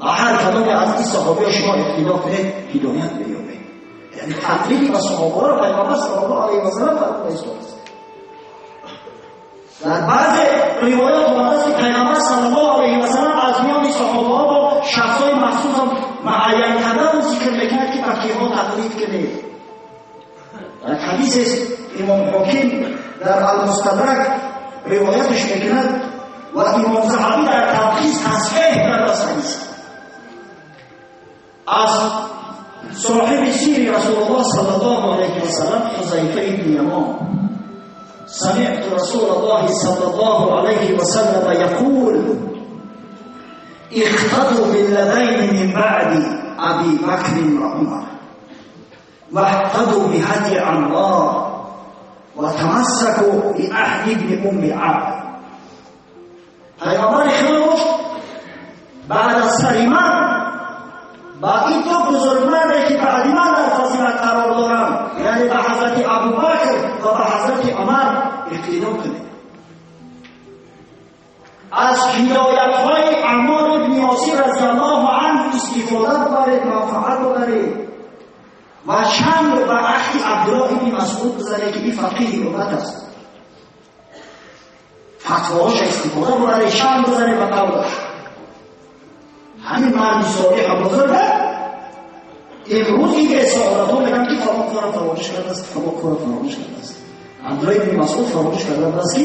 [SPEAKER 1] Ба ҳар кадоме аз ин саҳобиҳо шумо иқтидо кунед, ҳидоят меёбед. Яъне тақлиди ба саҳобаҳоро Пайғамбар саллаллоҳу алайҳи васаллам фармуда истодааст. Дар баъзе ривоят омадааст ки Пайғамбар саллаллоҳу алайҳи васаллам аз миёни саҳобаҳо бо шахсҳои махсусам муайян кардан зикр мекунад ки ба киҳо тақлид кунед. Дар ҳадисест, Имом Ҳоким дар Алмустадрак ривоятш мекунад ва Имом Заҳабӣ дар талхис тасҳеҳ кардааст ҳадис. Аз соҳиби сири Расулуллоҳ саллаллоҳу алайҳи васаллам Ҳузайфа ибни Ямон: سمعت رسول الله صلى الله عليه وسلم يقول: اقتدوا بالذين من بعد أبي بكر وعمر واهتدوا بهدي عمار وتمسكوا بعهد ابن أم عبد. پیامبر خدا گفت بعد از سر من با این دو بزرگمردی که بعد من در فضیلت قرار دارم، یعنی به حضرت ابوبکر و به حضرت عمر اقتدا کنید. از هدایت‌های عمار بن یاسر رضی الله عنه استفاده ببرید، منفعت ببرید و چند به عهد عبدالله بن مسعود بزنید که این فقیه امت است. فتواهاش استفاده ببرید، چند بزنید به قولش. همین مرد صالح و بزرگ امروز این به سعادت‌ها میگن که فلان کار فراموش کرده است، فلان کار فراموش کرده است. عبدالله بن مسعود فراموش کرده است که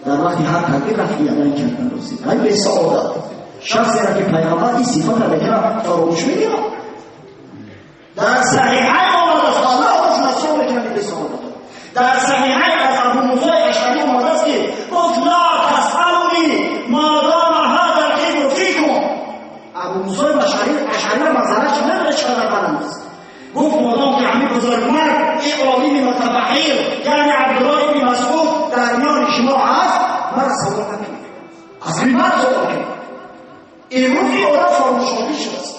[SPEAKER 1] در وقتی هر تکبیر رفع یدین کردن رسید. همین به سعادت شخصی را که پیامبر این صفات را بگیرد فراموش می‌کنه. در صحیحین آمده است، الله باز مسعود می‌کنه به سعادت. در صحیحین از ابو موسی اشعری آمده است که گفت لا تسألونی ما دام هذا الکبر فیکم. ابو موسی اشعری را منظرش نداره چقدر بلند است. گفت مادام که همین بزرگمرد این عالم متبحر یعنی عبدالله بن مسعود در میان شما هست، مرا سوال نکنید، از این مرد سوال کنید. امروز این آدم فراموشخاطر شده است.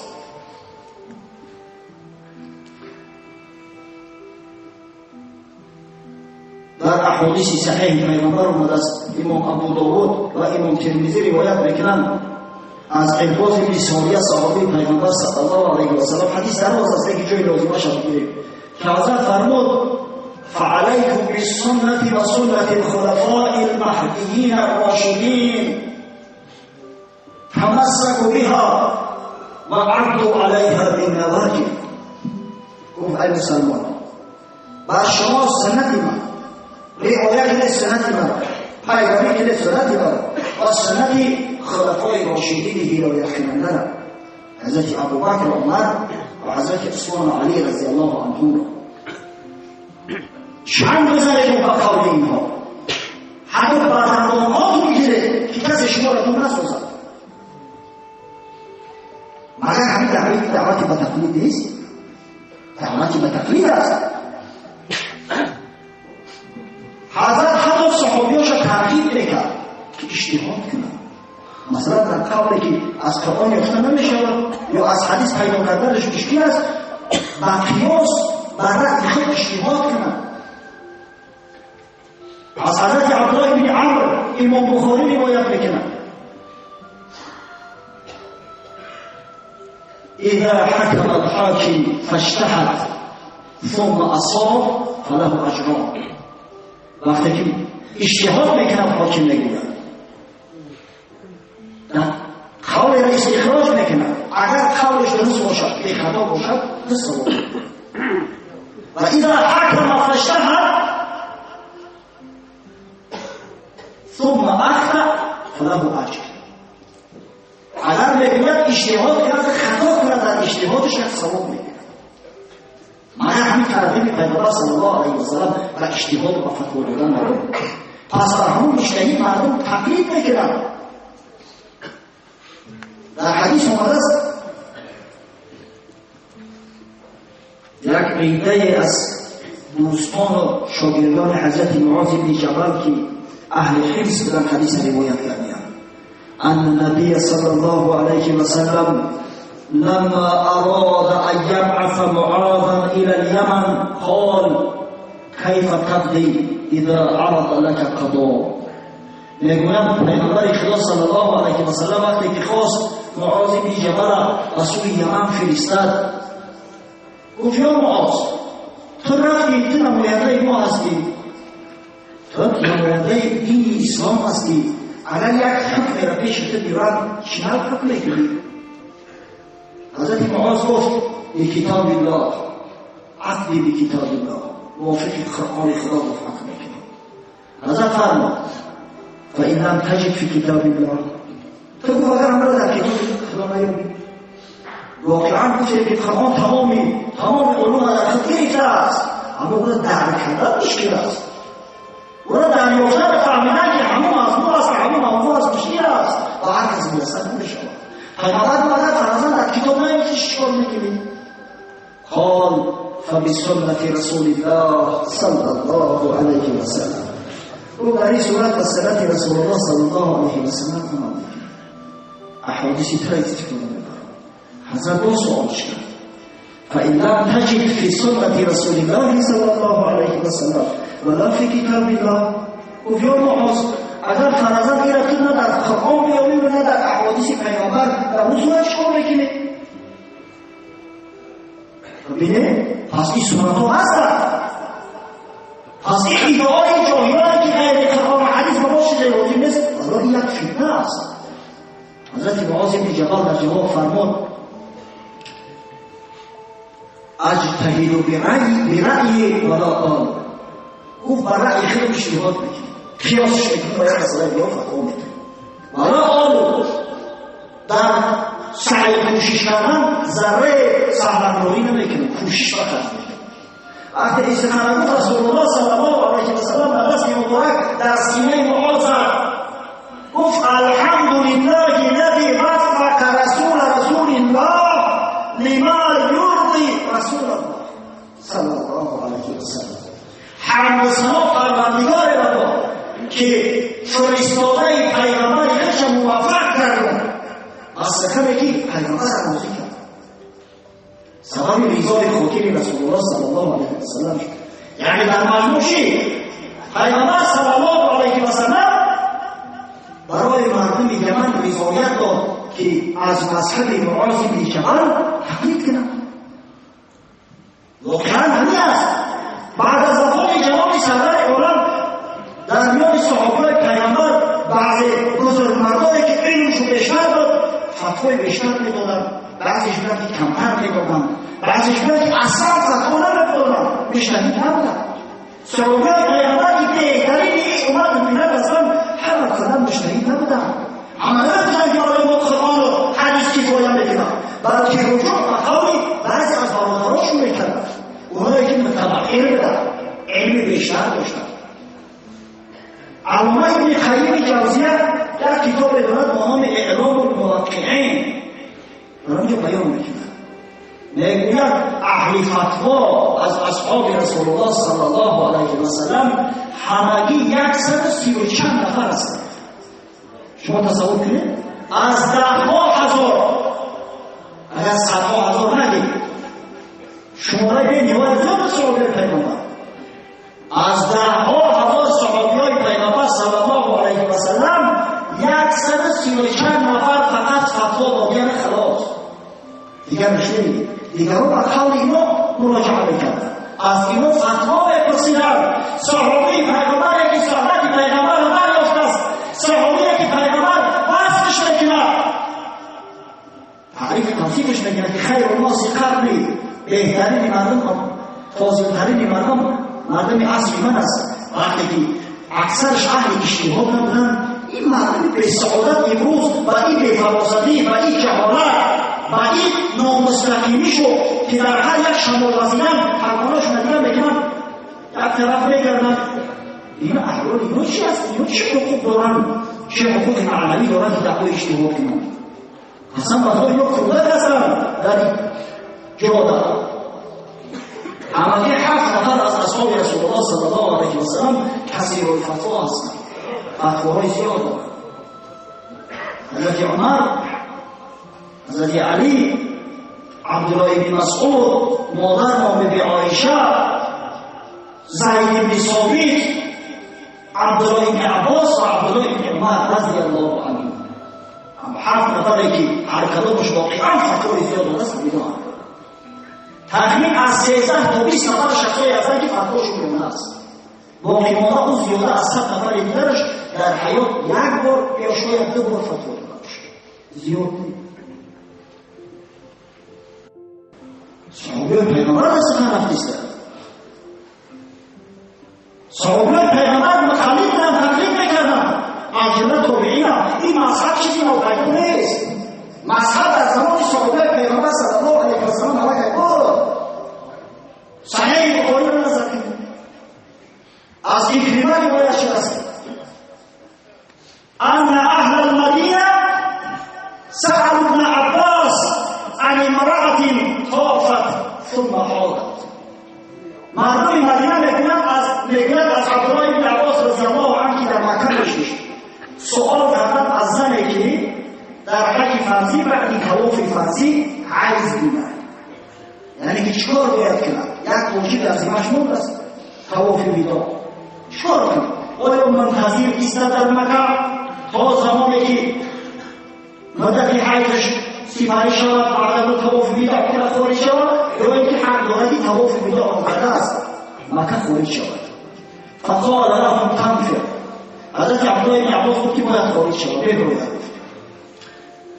[SPEAKER 1] در احادیث صحیح پیامبر آمده است، امام ابو داود و امام ترمذی روایت میکنند از عباس بن ساریه صحابی پیامبر صلی الله علیه و سلم، حدیث دراز است که جای لازمش بگیریم، که حضرت فرمود فعلیکم بالسنة و سنة الخلفاء المهدیین الراشدین تمسکوا بها و عضوا علیها بالنواجذ. گفت ای مسلمان، بر شما سنت من، رعایت کنید سنت من، پیروی کنید سنت من و سنت خلفای راشدین هدایت کننده را، حضرت ابوبکر و عمر و حضرت عثمان و علی رضی الله عنهم را. چند بزنید به قول اینها، حتی به دندانهاتون میگیره که کسی شما را دور نسازد. مگر همین دعوت به تقلید نیست؟ دعوت به تقلید است. حضرت حتی صحابیاش را ترغیب میکرد که اجتهاد کنند. مثلا در قولی که از قرآن یافته نمیشود یا از حدیث پیدا کردنش مشکل است، با قیاس بر رأی خود اجتهاد کنند. از حضرت عبدالله بن عمرو امام بخاری روایت میکند: اذا حکم الحاکم فاجتهد ثم اصاب فله اجران. وقتی که اجتهاد میکند حاکم میگوید، قول را استخراج میکند، اگر قولش درست باشد بی خطا باشد دو ثواب. فله اجر. اگر میگوید اجتهاد کرد خطا کرد در اجتهادش یک ثواب میگیرد. مگر همین ترغیب پیامبر صلی الله علیه و سلم و اجتهاد و فتوا دادن نبود. پس بر همون مجتهد مردم تقلید میکردند. در حدیث آمده است یک عده از دوستان و شاگردان حضرت معاذ بن جبل که اهل حفظ بودند حدیث روایت کردند. ان النبي صلى الله عليه وسلم لما اراد ان يبعث معاذا الى اليمن قال كيف تقضي اذا عرض لك قضاء. میگویند پیغمبر خدا صلی الله علیه و سلم وقتی که خواست معاذ بن جبل را به سوی یمن فرستاد، گفت یا معاذ، تو رفتی، تو نماینده ما هستی، تو نماینده دین اسلام هستی، اگر یک حکم را پیش تو بیارن چه حکم میکنی؟ حضرت معاذ گفت بکتاب الله، عقلی بکتاب الله، موافق قرآن خدا گفت حکم میکنی. حضرت فرمود فإن لم تجد في کتاب الله، تو گفت اگر همراه در کتاب خدا نیابی. واقعا گفته که قرآن تمام علوم در خود گرفته است، اما او را درک کردن مشکل است، او را دریافتن و فهمیدن که همون مضمون است، همون موضوع است، مشکل است و هر کس میرسد نمیشود. پیامبر گفت اگر فرضاً در کتاب نیابی چیکار میکنی؟ قال فبسنة رسول الله صلی الله علیه و سلم. او در این صورت به سنت رسول الله صلی الله علیه و سلم عمل میکرد، احادیث تر استفاده میبرد. حضرت دو سوال کرد فإن لم تجد في سنة رسول الله صلى الله عليه وسلم ولا في كتاب الله. گفت یا معاذ، اگر فرضاً این را تو نه در قرآن بیابی و نه در احادیث پیامبر، در اون صورت چیکار میکنی؟ ببینه پس این سنت ها هستند. پس این ادعای جاهلانی که غیر قرآن و حدیث به ما چیزی لازم نیست، والله این یک فتنه است. حضرت معاذ بن جبل در جواب فرمود اجتهد برأیی ولا آل. گفت بر رأی خودم اجتهاد میکنم، قیاسش میکنم با یک مسئله دیگه فتوا میکنم. ولا آل، در سعی کوشش کردن ذره سهل‌انگاری نمیکنم، کوشش فقط میکنم. وقتی استخاره گفت رسول الله صلی الله علیه و سلم به دست مبارک در سینه معاذ زد، گفت الحمد لله الذی وفق رسول رسول الله لما یرضی رسول الله صلی الله علیه و سلم. حمد و ثنا پروردگار را که فرستاده پیغمبر خودش موفق کرد، از سبب که پیغمبر راضی کرد، سبب رضای خاطر رسول الله صلی الله علیه و سلم. یعنی در مجموع چی؟ پیغمبر صلی الله علیه و سلم برای مردم یمن رضایت داد که از مذهب معاذ بن جبل تقلید کنند. واقعا همین است. بعد از وفات جناب سرور عالم در میان صحابه پیغمبر بعضی بزرگمردانی که علمشون بیشتر بود فتوای بیشتر میدادند، بعضیش بودن که کمتر میدادند، بعضیش بودن که اصلا فتوا نمیدادند، مجتهد نبودند. صحابه پیغمبر که بهترین این امت ملت هستند همه کلا مجتهد نبودند، همه نبودند که برای ما قرآن و حدیث کفایت میکنند، بلکه رجوع به قول بعضی از برادراشون میکردند، اونایی که متبحر بودند، علم بیشتر داشتند. علامه ابن قیم جوزیه در کتاب دارد با نام اعلام الموقعین، در آنجا بیان میکند، میگوید اهل فتوا از اصحاب رسول الله صلی الله علیه و سلم همگی 130 چند نفر هستند. شما تصور کنید از 10,000 هزار، اگر 100,000 هزار نگید، شماره به نهایت زیاد صحابه پیغمبر، از 10,000 هزار صحابیای پیغمبر صلی الله علیه و سلم 130 چند نفر فقط فتوا دادن، خلاص دیگر نشنیدید. دیگران بر قول اینا مراجعه میکردن، از اینا فتوا میپرسیدن. صحابه پیغمبر که صحبت پیغمبر را دریافت است، صحابه که پیغمبر وصفش میکند، تعریف توصیفش میکند که خیر الناس قرنی، بهترین مردم، فاضلترین مردم، مردم عصر من است. وقتی که اکثرش اهل اجتهاد نبودن، Ин мардуми бесаодат имрӯз ба ин бефаросатӣ, ба ин ҷаҳолат, ба ин номустақимӣ шуд, ки дар ҳар як шамол вазидан парвонашона дига мекунанд, як тараф мегарданд. Ин аҳволи ино чи аст? Ино чӣ ҳуқуқ доранд? Чӣ ҳуқуқи маънавӣ доранд, ки даъвои иҷтиҳод кунанд? Қасам ба Худо, ино кӯдак ҳастанд дар ҷода. Ҳамагӣ 7 нафар аз асҳоби Расулуллоҳ саллаллоҳу алайҳи васаллам касирул фатво ҳастанд, фатвоҳои зиёд доранд. Ҳазрати Умар, Ҳазрати Алӣ, Абдуллоҳ ибни Масъуд, модар мо Биби Оиша, Зайд ибни Собит, Абдуллоҳ ибни Аббос ва Абдуллоҳ ибни Умар разияллоҳу анҳум. 7 нафаре ки ҳар кадомаш воқеан фатвои зиёд додааст, медонанд. Тахмин аз 13 то 20 нафар шахсое ҳастанд, ки фатвошон мемона аст. Боқимонда ӯ зиёда аз 100 нафари дигараш дар ҳаёт як бор ё шояд 2 бор фатво дода бошад. Зиёд не. Саҳобиёни Пайғамбар аз сухан рафтиста. Саҳобиёни Пайғамбар муқаллид буданд, тақлид мекарданд. Аз ҷумла тобеина. Ин мазҳаб чизи нопайдо нест. Мазҳаб дар замони саҳобиёни Пайғамбар саллаллоҳу алайҳи васаллам алакай буд. Саҳеҳи Бухориро назар кунед. Аз Икрима ривоят шудааст: анна аҳла алмадина саалу ибна Аббос ан имраатин тофат сумма ҳодат. Мардуми Мадина мегӯянд аз Абдуллоҳ ибни Аббос разияллоҳу анҳу, ки дар Макка мешишт, суол карданд аз зане, ки дар ҳаҷи фарзӣ баъди тавофи фарзӣ ҳайз бинад, яъне ки чӣ кор бояд кунад? Як воҷиб дар зиммаш мондааст, тавофи видоъ. Чӣ кор кунад? Оё мунтазир истад дар Макка то замоне ки муддати ҳайзаш сипарӣ шавад, баъд аз тавофи видоъ кунад хориҷ шавад, ё ин ки ҳақ дорад ки тавофи видоъ карда аст Макка хориҷ шавад? Фақола лаҳум танфир. Ҳазрати Абдуллоҳ ибни Аббос гуфт, ки бояд хориҷ шавад, бебояд гуфт.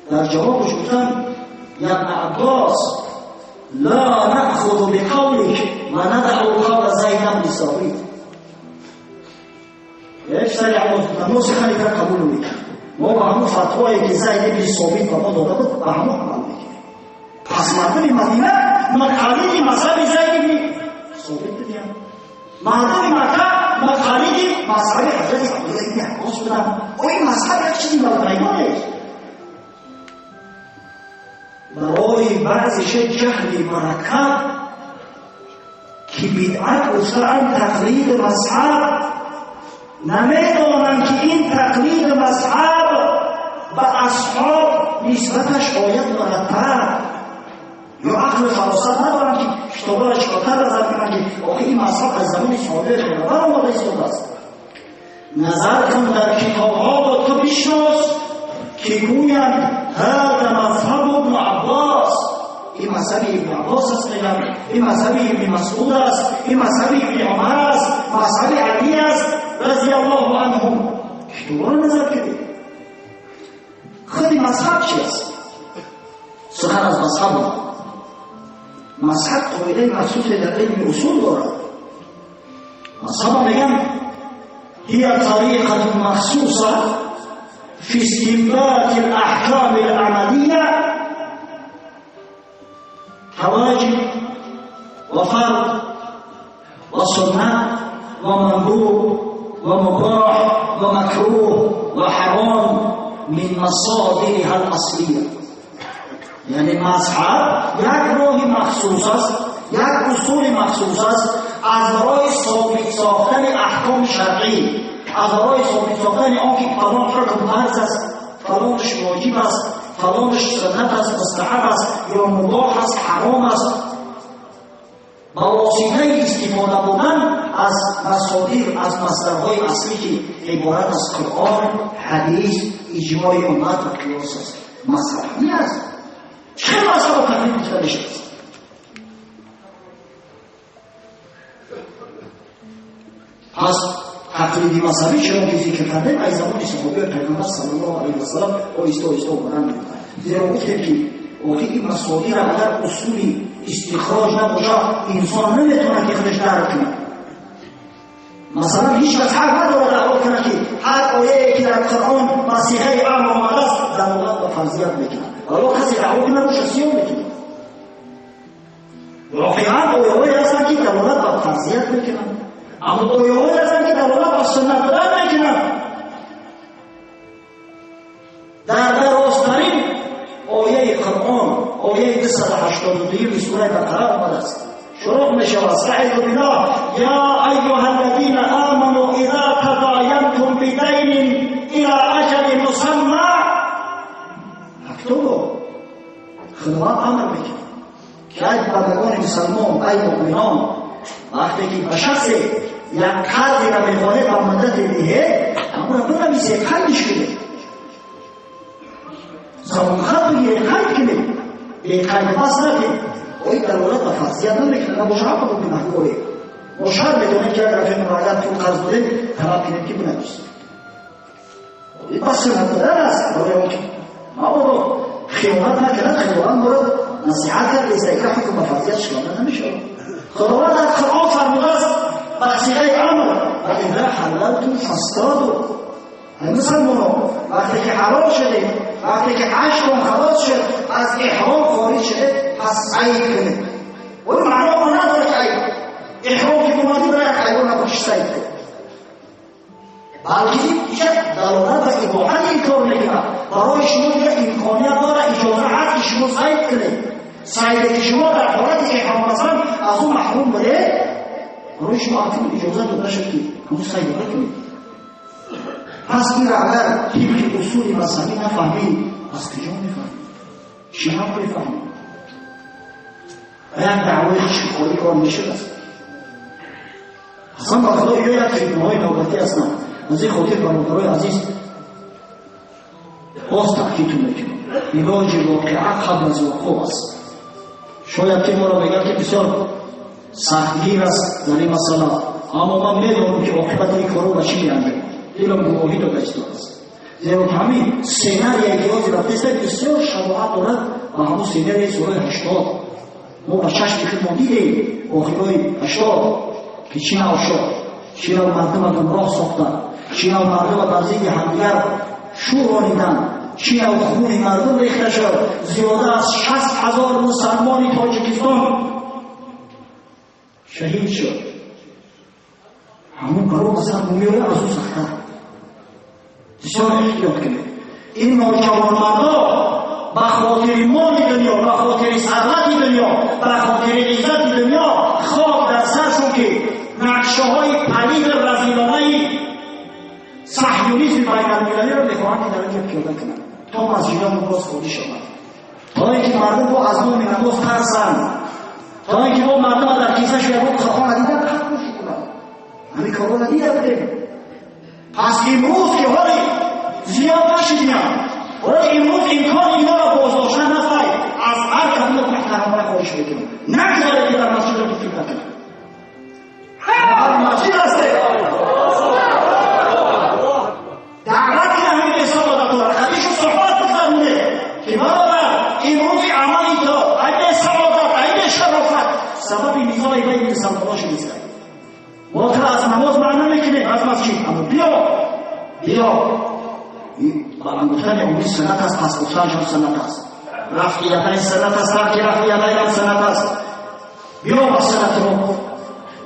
[SPEAKER 1] Дар ҷавобаш гуфтанд: я ибна Аббос, ла наъхузу биқавлик ва надаъу қавла Зайд ибни Собит. Як сари Аббос гуфтанд: мо сухани тра қабул намекунем, мо ба ҳамон фатвое, ки Зайд ибни Собит ба мо дода буд, ба ҳамон амал мекунем. Пас мардуми Мадина муқаллиди мазҳаби Зайд ибни Собит буданд. Мардуми Макка муқаллиди мазҳаби Ҳазрати Абдуллоҳ ибни Аббос буданд. О, ин мазҳаб як чизи навпайдо нест. Барои баъзеша ҷаҳли мураккаб, ки бидъат гуфтаанд тақлиди мазҳаб, намедонанд, ки ин тақлиди мазҳаб ба асҳоб нисбаташ ояд мураттаб, ё ақли фаросат надоранд, ки китобаро чикортар назар кунанд, ки охи ин мазҳаб аз замони саҳобаи Пайғамбар омода истодааст. Назар кун дар китобҳо ва ту бишнос, ки гӯянд ҳада мазҳабу ибну Аббос. Ин мазҳаби ибни Аббос аст, мегӯянд, ин мазҳаби ибни Масъуд аст, ин мазҳаби ибни Умар аст, мазҳаби Алӣ аст разияллоҳу анҳум. Китобҳоро назар кунед. Худи мазҳаб чи аст? Сухан аз мазҳаб омад. Мазҳаб қоидаи махсусе дар илми усул дорад. Мазҳаба мегӯянд ҳия тариқатун махсуса фи истинбати алаҳками аламалия каваҷиб ва фард ва суннат ва мандуб ва мубоҳ ва макруҳ ва ҳаром мин масодириҳа аласлия. Яъне мазҳаб як роҳи махсус аст, як усули махсус аст аз барои собит сохтани аҳкоми шаръӣ, аз барои собит сохтани он ки фалон ҳукм фарз аст, фалонаш воҷиб аст, фалонаш суннат аст, мустаҳаб аст ё мубоҳ аст, ҳаром аст. Ба воситаи истифода бурдан аз масодир, аз масдарҳои аслӣ, ки иборат аз Қуръон, ҳадис, иҷмои уммат ва қиёс аст. Мазҳаб ҳамин аст. Чӣ мазҳабро тақлид гуфта мешавад? Пас тақлиди мазҳабӣ чунон ки зикр кардем, аз замони саҳобаи Пайғамбар саллаллоҳу алайҳи васаллам оҳиста оҳиста омадан мегирифт. Зеро гуфтем, ки охир ин масодир агар усули истихроҷ набошад, инсон наметавонад ки худаш дарк кунад. Масалан, ҳеҷ кас ҳақ надорад даъво кунад, ки ҳар ояе ки дар Қуръон ба сиғаи амр омадааст, далолат ба фарзият мекунад. Ва касе даъво кунад, рӯша сиёҳ мекунад. Воқеан ояҳое ҳастанд, ки далолат ба фарзият мекунанд, аммо ояҳое ҳастанд, ки далолат ба суннат будан мекунанд. Дар дарозтарин ояи Қуръон, ояи 282 сураи Бақара омадааст. شروع می‌شود. استعیذ بالله: یا ایها الذین آمنوا اذا تداینتم بدین الى اجل مسمى فاکتبوا. خداوند امر می‌کند که ای بندگان مسلمان، ای مؤمنان، وقتی که به شخص یک قرضی را می‌خواهید به مدت دهید، همون را بنویسید، قیدش کنید، زبان خط بگیرید، قید کنید، به قید پس نکنید. این دلالت به فرضیت نمیکنه. نباشه حق بود محکومه. ما شرط میدونیم که اگر رفیق مراجعت پول قرض دادیم، طلب کنیم که بنویسیم. این بس سنت بودن است. برای اون که مبادا خیانت نکند، خداوند ما را نصیحت کرد، لیس که حکم به فرضیت شکانده نمیشود. خداوند در قرآن فرموده است به صیغه امر: و اذا حللتم فاصطادوا. ای مسلمانان، وقتی که حلال شدید، وقتی که حجتون خلاص شد، از احرام خارج شده، پس صید کنید. اون معنا ما نداره که عیب احرام که اومدی برای حیوان نباشی صید کنید، بلکه اینجا دلالت به اباحت این کار میکنه. برای شما دیگه امکانیت داره، اجازه هست که شما صید کنید. صیدی که شما در حالت احرام هستن از اون محروم بوده، برای شما اکنون اجازه داده شد که همون صید کنید. پس این را اگر طبق اصول مذهبی نفهمید، از کجا میفهمید؟ چی هم میفهمید؟ و یک دعوای خشکخوری کار میشد است. اصلا با خدا یا یک فتنه‌های نوبتی هستند. از این خاطر برادرای عزیز باز تأکیدتون میکنم، علاج واقعه قبل از وقوع است. شاید که ما را بگن که بسیار سختگیر است در این مسئله، اما من میدانم که عاقبت این کارو به چی میانجامد. دلم گواهی داده است. زیرا که همین سناریوی که حاضر رفته است بسیار شباهت دارد به همون سناریوی سوره 80. ما با چشم خود ما دیدیم آخرای 80 که چی نوع شد، چی نوع مردم گمراه ساختند، چی نوع مردم بر ضد همدیگر شورانیدند، چی نوع خون مردم ریخته شد. زیاده از 60,000 مسلمان تاجیکستان شهید شد. همون برای سر میاره از اون سخت‌تر. بسیار احتیاط کنید. این ناجوانمردا به خاطر مال دنیا، به خاطر ثروت دنیا، به خاطر عزت دنیا، خاک در سرشون که نقشه های پلید رذیلانه صهیونیسم بین المللی را میخواهند که در اینجا پیاده کنند تا مسجدها باز خالی شود، تا اینکه مردم با از نام نماز ترسند، تا اینکه با مردم در کیسه یک قرآن دیدن قتل کنند. همین کارا را دیده بودیم. پس امروز که حالی زیاد نشدیم، حالا امروز امکان اینا را بازداشتن هست. از هر کدوم محترمانه خواهش میکنم نگذارید که در مسجد را فکر نکنید. هر مسجد هسته دعوت کنه همین حساب داره خدیش صحبت بفرمونه که برادر امروز عملی تا ای سعادت ای شرافت سبب نزاع بین مسلمانان شده. ما تو از نماز معنی نمیکنیم از مسجد، اما بیا این بلند گفتن امروز سنت است، پس گفتن شما سنت است، رفع یدین سنت است، ترک رفع یدین هم سنت است. بیا با سنت رو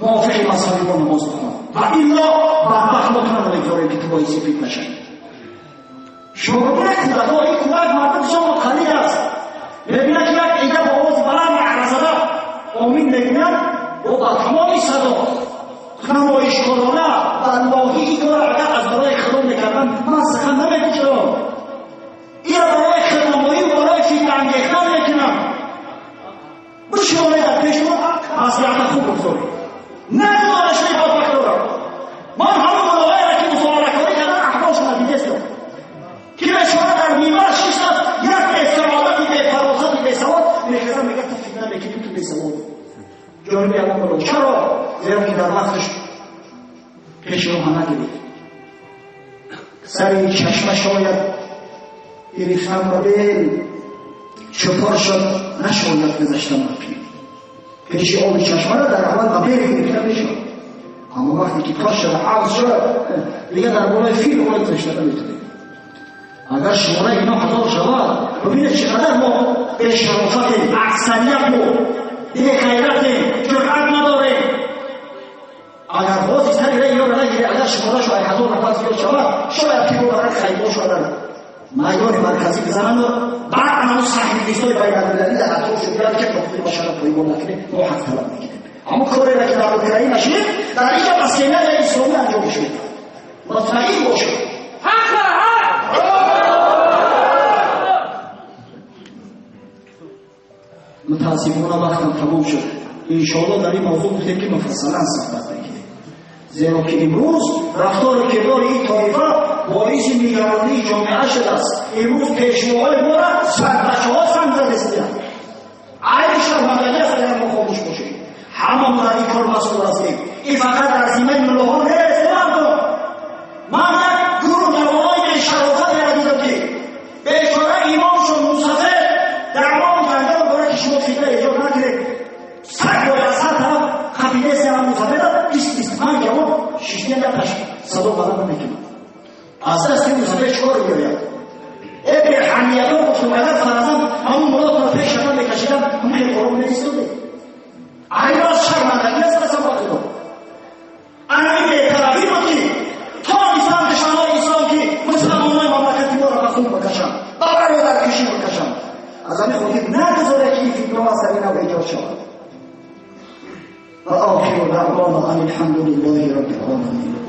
[SPEAKER 1] موافق مذهبی با نماز بخوان و الا بدبخت ما تو نمیگذاریم که تو باعث فتنه شوی. شما ببینید کودک‌ها، این کودک مردم بسیار متخلف است. میبینه که یک عده با آواز بلند نعره زده آمین میگوید و با تمام صدا نمایشکارانه واللهی این کار اگر از برای خدا میکردن من سخن نمیگفتم. این را برای خودنمایی و برای فتنه انگیختن میکنم. بشوانه در پیش ما مصلحت خوب بگذارید، نگذارش بدبخت را. من همون ملاهای را که مصالحه کاری کردن احوالشون را دیدستم که بیچاره در میوه شیشت یک بیسعادتی بیفراستی بیسواد میخزن میگه تو فتنه میکنی، تو بیسواد. جانب امام ملا چرا؟ زیرا که در وقتش پیش رو همه گرفت. سر چشمه شاید گرفتن به دل چپار شد نشاید گذشتن به پیر. پیش آب چشمه را در اول به بیل گرفته میشد، Аммо вақте ки таш шуда, ҳавз шуда, дигар дар болои фил ола гузашта наметавонед. Агар шумораи ино 1000 шавад, бибинед чӣ қадар мо бешарофатем, аксарияту беғайратем, ҷуръат надорем. Агар ҳозир сари раи ёро нагиред, агар шуморашо 1000 нафар зиёд шавад, шояд ки мо барои хайбошо дар майдони марказӣ бизананд, баъд ҳамон саҳнависҳои байналмилалӣ дар атроф шудият, ки ҳуқуқи башарро поймол накунем, мо ҳақ талаб мекунем. Ҳамон кореро ки дар Украина шуд, дар инҷа ба сценарияи исломӣ анҷом шуд. Мутмаин бошед.
[SPEAKER 2] Ҳақ ҳақ!
[SPEAKER 1] Мутаассифона вақтам тамом шуд. Иншоалло дар ин мавзӯъ гуфтем, ки муфассалан суҳбат мекунем. Зеро ки имрӯз рафтору кирдори ин тоифа боиси нигаронии ҷомеа шудааст. Имрӯз пешвоҳои моро сарбачаҳо санг задистиянд. Айби шармандагӣ аст, агар мо хомӯш бошем. Ҳама мо дар ин кор масъул ҳастем. Ин фақат дар зиммаи муллоҳо нест, мардум. Ман як гурӯҳ ҷавонони бешарофатеро дидам, ки бечора имомшон мусафир даъвому ҷанҷол дорад, ки шумо фитна эҷод накунед. Саг бояд сар тараф қабилаи мусафира 20-25 ҷавон шиштия яташ садо баланд намекунад. Аз дасти мусафир чикор меояд? Э беҳамиятон, гуфтум, агар фарзанд ҳамун мулотро пеш шакан мекашидам, ҳамун хел ором меистодем. Айно аз шармандагӣ аст, қасам ба Худо. Ана ин бетарафӣ буд, ки то нисбат душманои ислом, ки мусалмонои мамлакати моро ба хун бикашанд, ба бародаркушӣ бикашанд. Аз ҳамин хотир нагузоред, ки ин фитнаҳо аз сари нав эҷод шавад. Ва охиру даъвона ан алҳамдулиллаҳи роббил оламин.